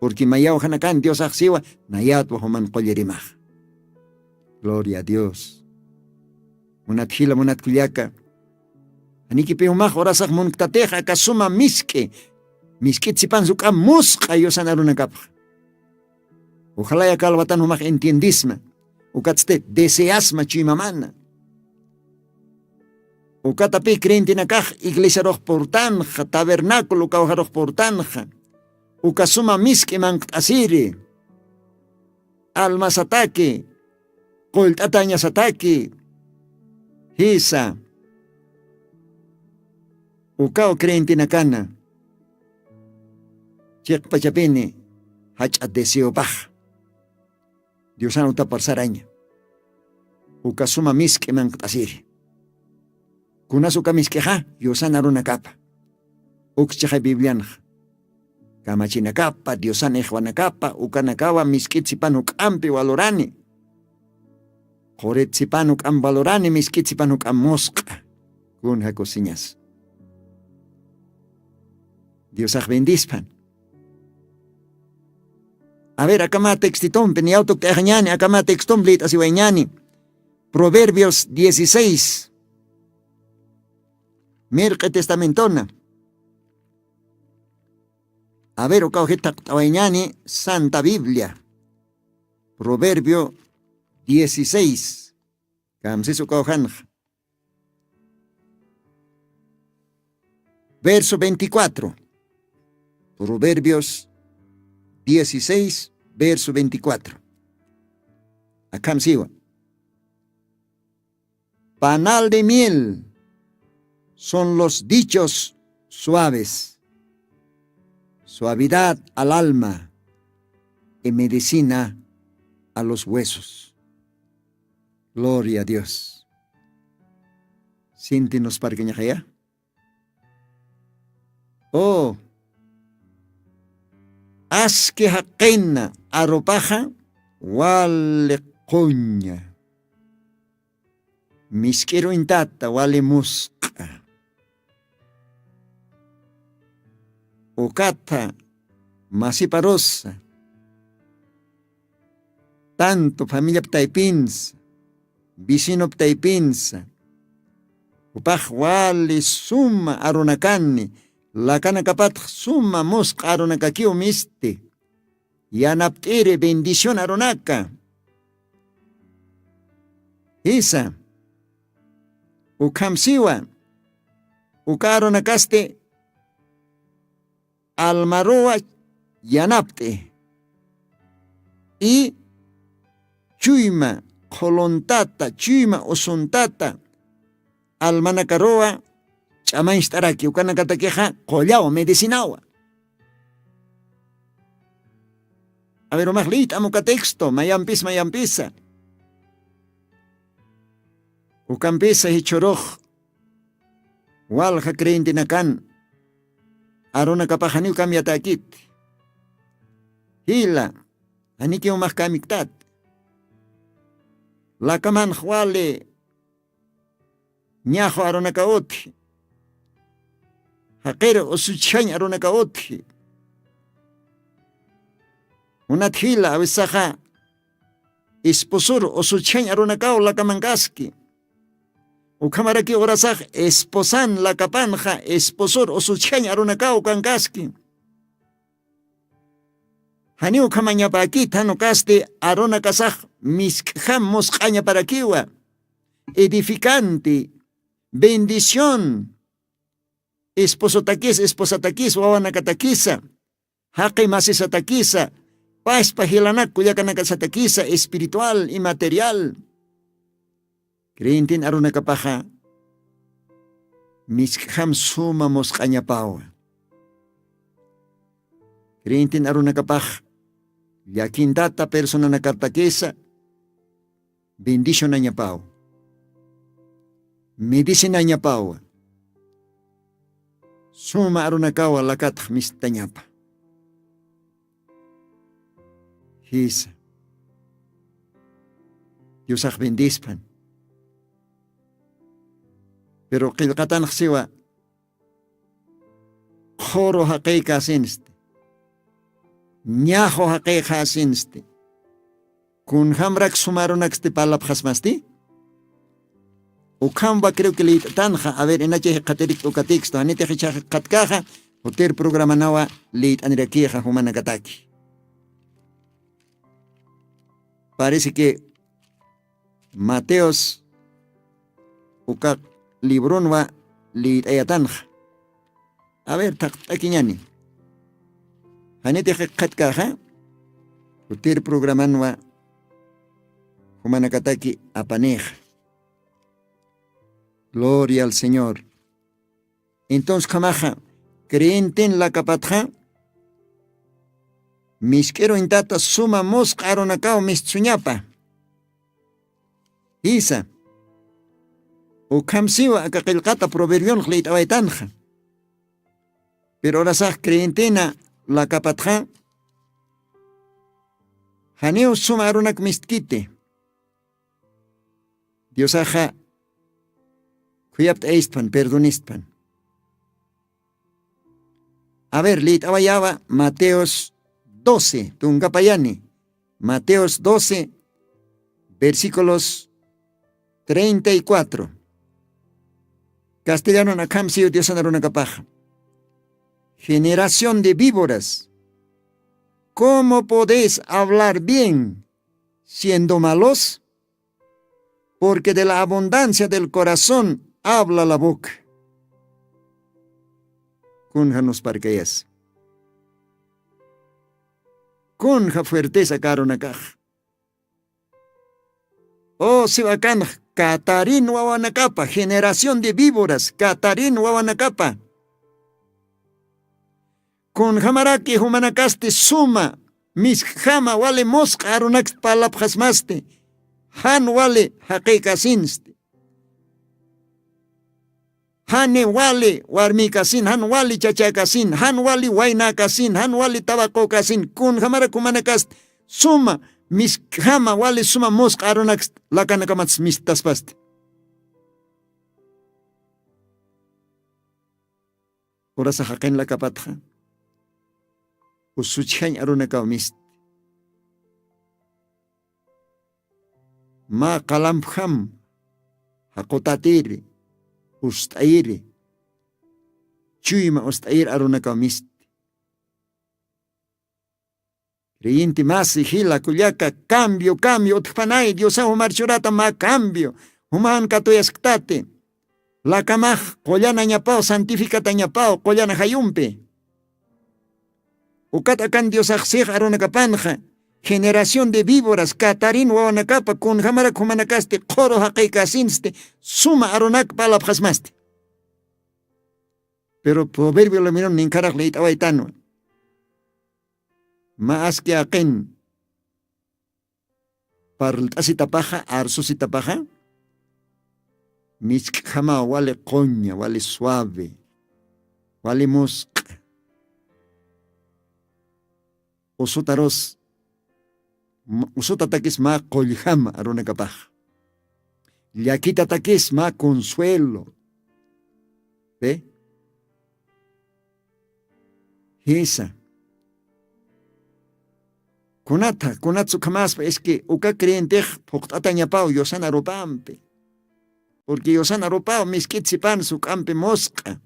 Purqui mayawjanakan diosax siwa nayatwa juman qullirimax. Gloria a dios. Munat jila munat kullaka, janikipi jumax urasax munktatix aka suma misk'i misk'it sipansa uk'am musq'a yusan arunakapxa. Ujalaya kalwatan jumax entiendisma ukatsti deseasma chuymamana. Ukatapi creyentenakax iglesiarux purtanxa tabernaculo ukawjarux purtanxa. Uka suma misk'i manqt'asiri almasataki qullt'atañasataki jisa. Ukaw creyentenakana chiqpachapini jach'a deseopax diosan utaparsaraña. Uka suma misk'i manqt'asiri kunas uka misk'ixa yusan arunakapa. Ukchixay biblianxa kamachinakapa diosan ixwanakapa ukanakawa misk'it sipan juk'ampi valorani. Qurit sipan juk'am valorani misk'it sipan juk'am musq'a. Kun jakusiñas diosax bendispan. A ver akama textitumpi niyaw tukt'ayaxañani akama textumpi lït'asiwayñani. Proverbios dieciséis mirq'i testamentona. A ver ukaw jithaqt'awayñani santa biblia proverbio dieciséis. Kamsis ukaw janxa. Verso veinticuatro. Proverbios dieciséis, verso veinticuatro. Akham siwa. Panal de miel son los dichos suaves, suavidad al alma y medicina a los huesos. Gloria a Dios. Sinti nos parkañaxaya. O aski jaqina arupaxa wali quña, misk'iruñtata wali musq'a, ukatha masiparusa, tanto familiap taypinsa, vecinop taypinsa, jupax wali suma arunakani, lakanakapatx suma musq'a arunakakiw misti, yanapt'iri bendición arunaka. Jisa, ukham siwa, uka arunakasti almaruwa yanapt'i, y chuyma qhuluntata, chuyma usuntata almanakaruwa ch'amañcht'araki, ukanakatakixa qullaw medicinawa. A ver, umax liyt'am uka texto, mayampis mayampisa. Ukampisa jichhurux walja creyentenakan arunakapaxaniw cambiatäkiti. Jila, janikiw umax cambiktat. Lakamanx wali ñaxu arunaka utji, jaqir usuchjañ arunaka utji. Unat jila awisaxa esposor usuchjañ arunakaw lakamankaski. Ukhamaraki urasax esposan lakapanxa esposor usuchjañ arunakaw kankaski. Janiw ukhamañapäkit, jan ukasti arunakasax misk'jam musq'añaparakiwa, edificante, bendición. Esposotakis esposatakis wawanakatakisa, jaqi masisatakisa, paspa jilanak kullakanakasatakisa espiritual y material. Creyentin arunakapaxa misk'jam suma musq'añapawa. Creyentin arunakapax llakintata personanakatakisa bendicionañapaw, medicinañapawa, suma arunakawa lakatx mistañapa. Jisa, diosax bendispan. Pero qillqatanx siwa, qhuru jaqiykasinsti, ñaxu jaqiykasinsti. Kunjamrak sumarunaksti parlapxasmasti? Ukhamba creo que liyt'tanxa. A ver, inacha jikxatirikta uka texto, janitix ichha jikxatkaxa jutir programanawa liyt'anirakixa jumanakataki. Parece que mateos uka libronwa liyt'ayatanxa. A ver, thaqt'akiñani. Janiti jikxatkaxa jutir programanwa jumanakataki apanixa. Gloria al señor. Entonces khamaxa creyentin lakapatxa misk'iruñtata suma musq'a arunakaw mistsuñapa. Jisa, ukham siwa aka qillqata proverbionx liyt'awaytanxa. Pero urasax creyentina lakapatxa janiw suma arunak mistkiti. Diosaxa khuyapt'ayistpan, perdonistpan. A ver, liyt'awayawa mateos doce, tunkapayani. Mateos doce, versículos treinta y cuatro. Castellanun akham siw diosan arunakapaxa. Generación de víboras, ¿cómo podéis hablar bien siendo malos? Porque de la abundancia del corazón habla la boca. Kunja nusparkayas? Kunja fuertesa karunakax? O siwa kanx katarin wawanakapa generación de víboras katarin wawanakapa. Kunjamaraki jumanakasti suma miskjama wali musq'a arunakst parlapxasmasti jan wali jaqikasinsti. Jani wali warmikasin jan wali chachakasin jan wali waynakasin jan wali tabaqukasin kunjamarak jumanakast suma miskjama wali suma musq'a arunakst lakanakamatas misttaspasti. Urasa jaqin lakapatxa usuchjañ arunakaw misti. Mä qalampjam jaqutatiri ust'ayiri chuyma ust'ayir arunakaw misti. Creyente masi jila kullaka cambio cambio utjpanay diosaw jumar churata mä cambio juman katuyasktati. Lakamax qullanañapaw santificatañapaw qullana jayumpi. Ukat akan diosax six arunakapanxa generación de víboras katarin wawanakapa kunjamarak jumanakasti qhuru jaqiykasinsti suma arunak palapxasmasti. Pero proverbio luminon ninkharaq liyt'awaytanwa. Ma aski aqin parlt'asitapaxa arsusitapaxa misk'jamaw wali quña wali suave wali musq'a. Usutarus usutatakis mä qullxama arunakapax llakitatakis mä consuelo. Pi jisa kunatha kunatsa ukhamaspa iski uka creyentex phuqt'atañapaw yusan arupampi. Purqui yusan arupaw misk'it sipan suk'ampi musq'a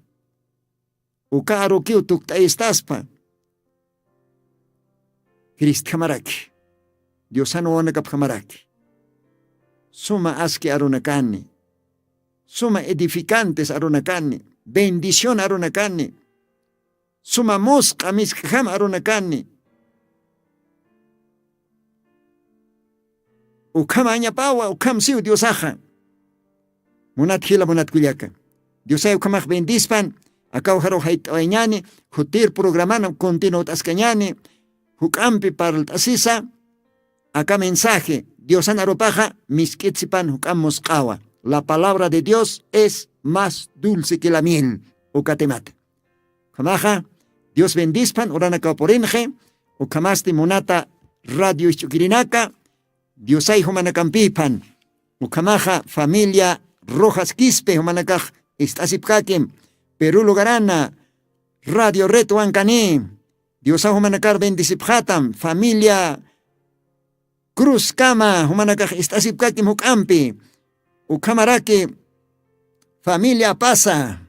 uka arukiw tukt'ayistaspa. Cristjamaraki diosan wawanakapjamaraki suma aski arunakani suma edificantes arunakani bendición arunakani suma musq'a misk'jam arunakani. Ukhamañapawa ukham siw diosaxa. Munat jila munat kullaka diosay ukhamax bendispan. Akaw jaru jayt'awayñani jutir programana continuwt'askañani juk'ampi parlt'asisa. Aka mensaje diosan arupaxa misk'it sipan juk'am musq'awa. La palabra de dios es más dulce que la miel. Ukatimata ukhamaxa dios bendispan uranakaw purinxi. Ukhamasti munata radio isch'ukirinaka diosay jumanakampipan ukhamaxa familia rojas quispe jumanakax ist'asipkakim peru lugarana radio red wankani. Diosaw jumanakar bendisipxatam familia cruzkama jumanakax ist'asipkakim juk'ampi ukhamaraki familia pasa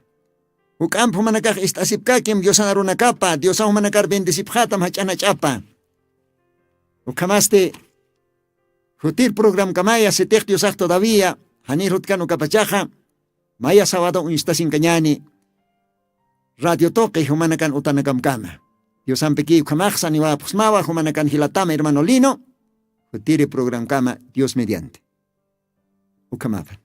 juk'ampi jumanakax ist'asipkakim diosan arunakapa diosaw jumanakar bendisipxatam jach'anach'apa. Ukhamasti jutir programkamaya sitix diosax todavía janir jutkan ukapachaxa maya sabado uñstasinkañani radio tuqi jumanakan utanakamkama. Diosampikiy ukhamaxsa niwapxsmawa jumanakan jilatama hermano lino jutiri programkama dios mediante. Ukhamapan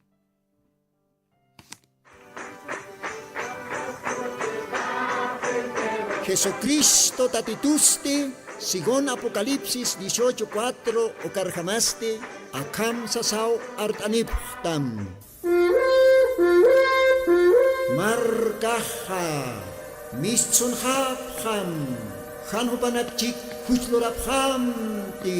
jesucristo tatitusti según apocalipsis dieciocho cuatro ukarjamasti akham sasaw art'anipxtam. Markaxa mistsunxapxam jan jupanakchik juchlurapxamti.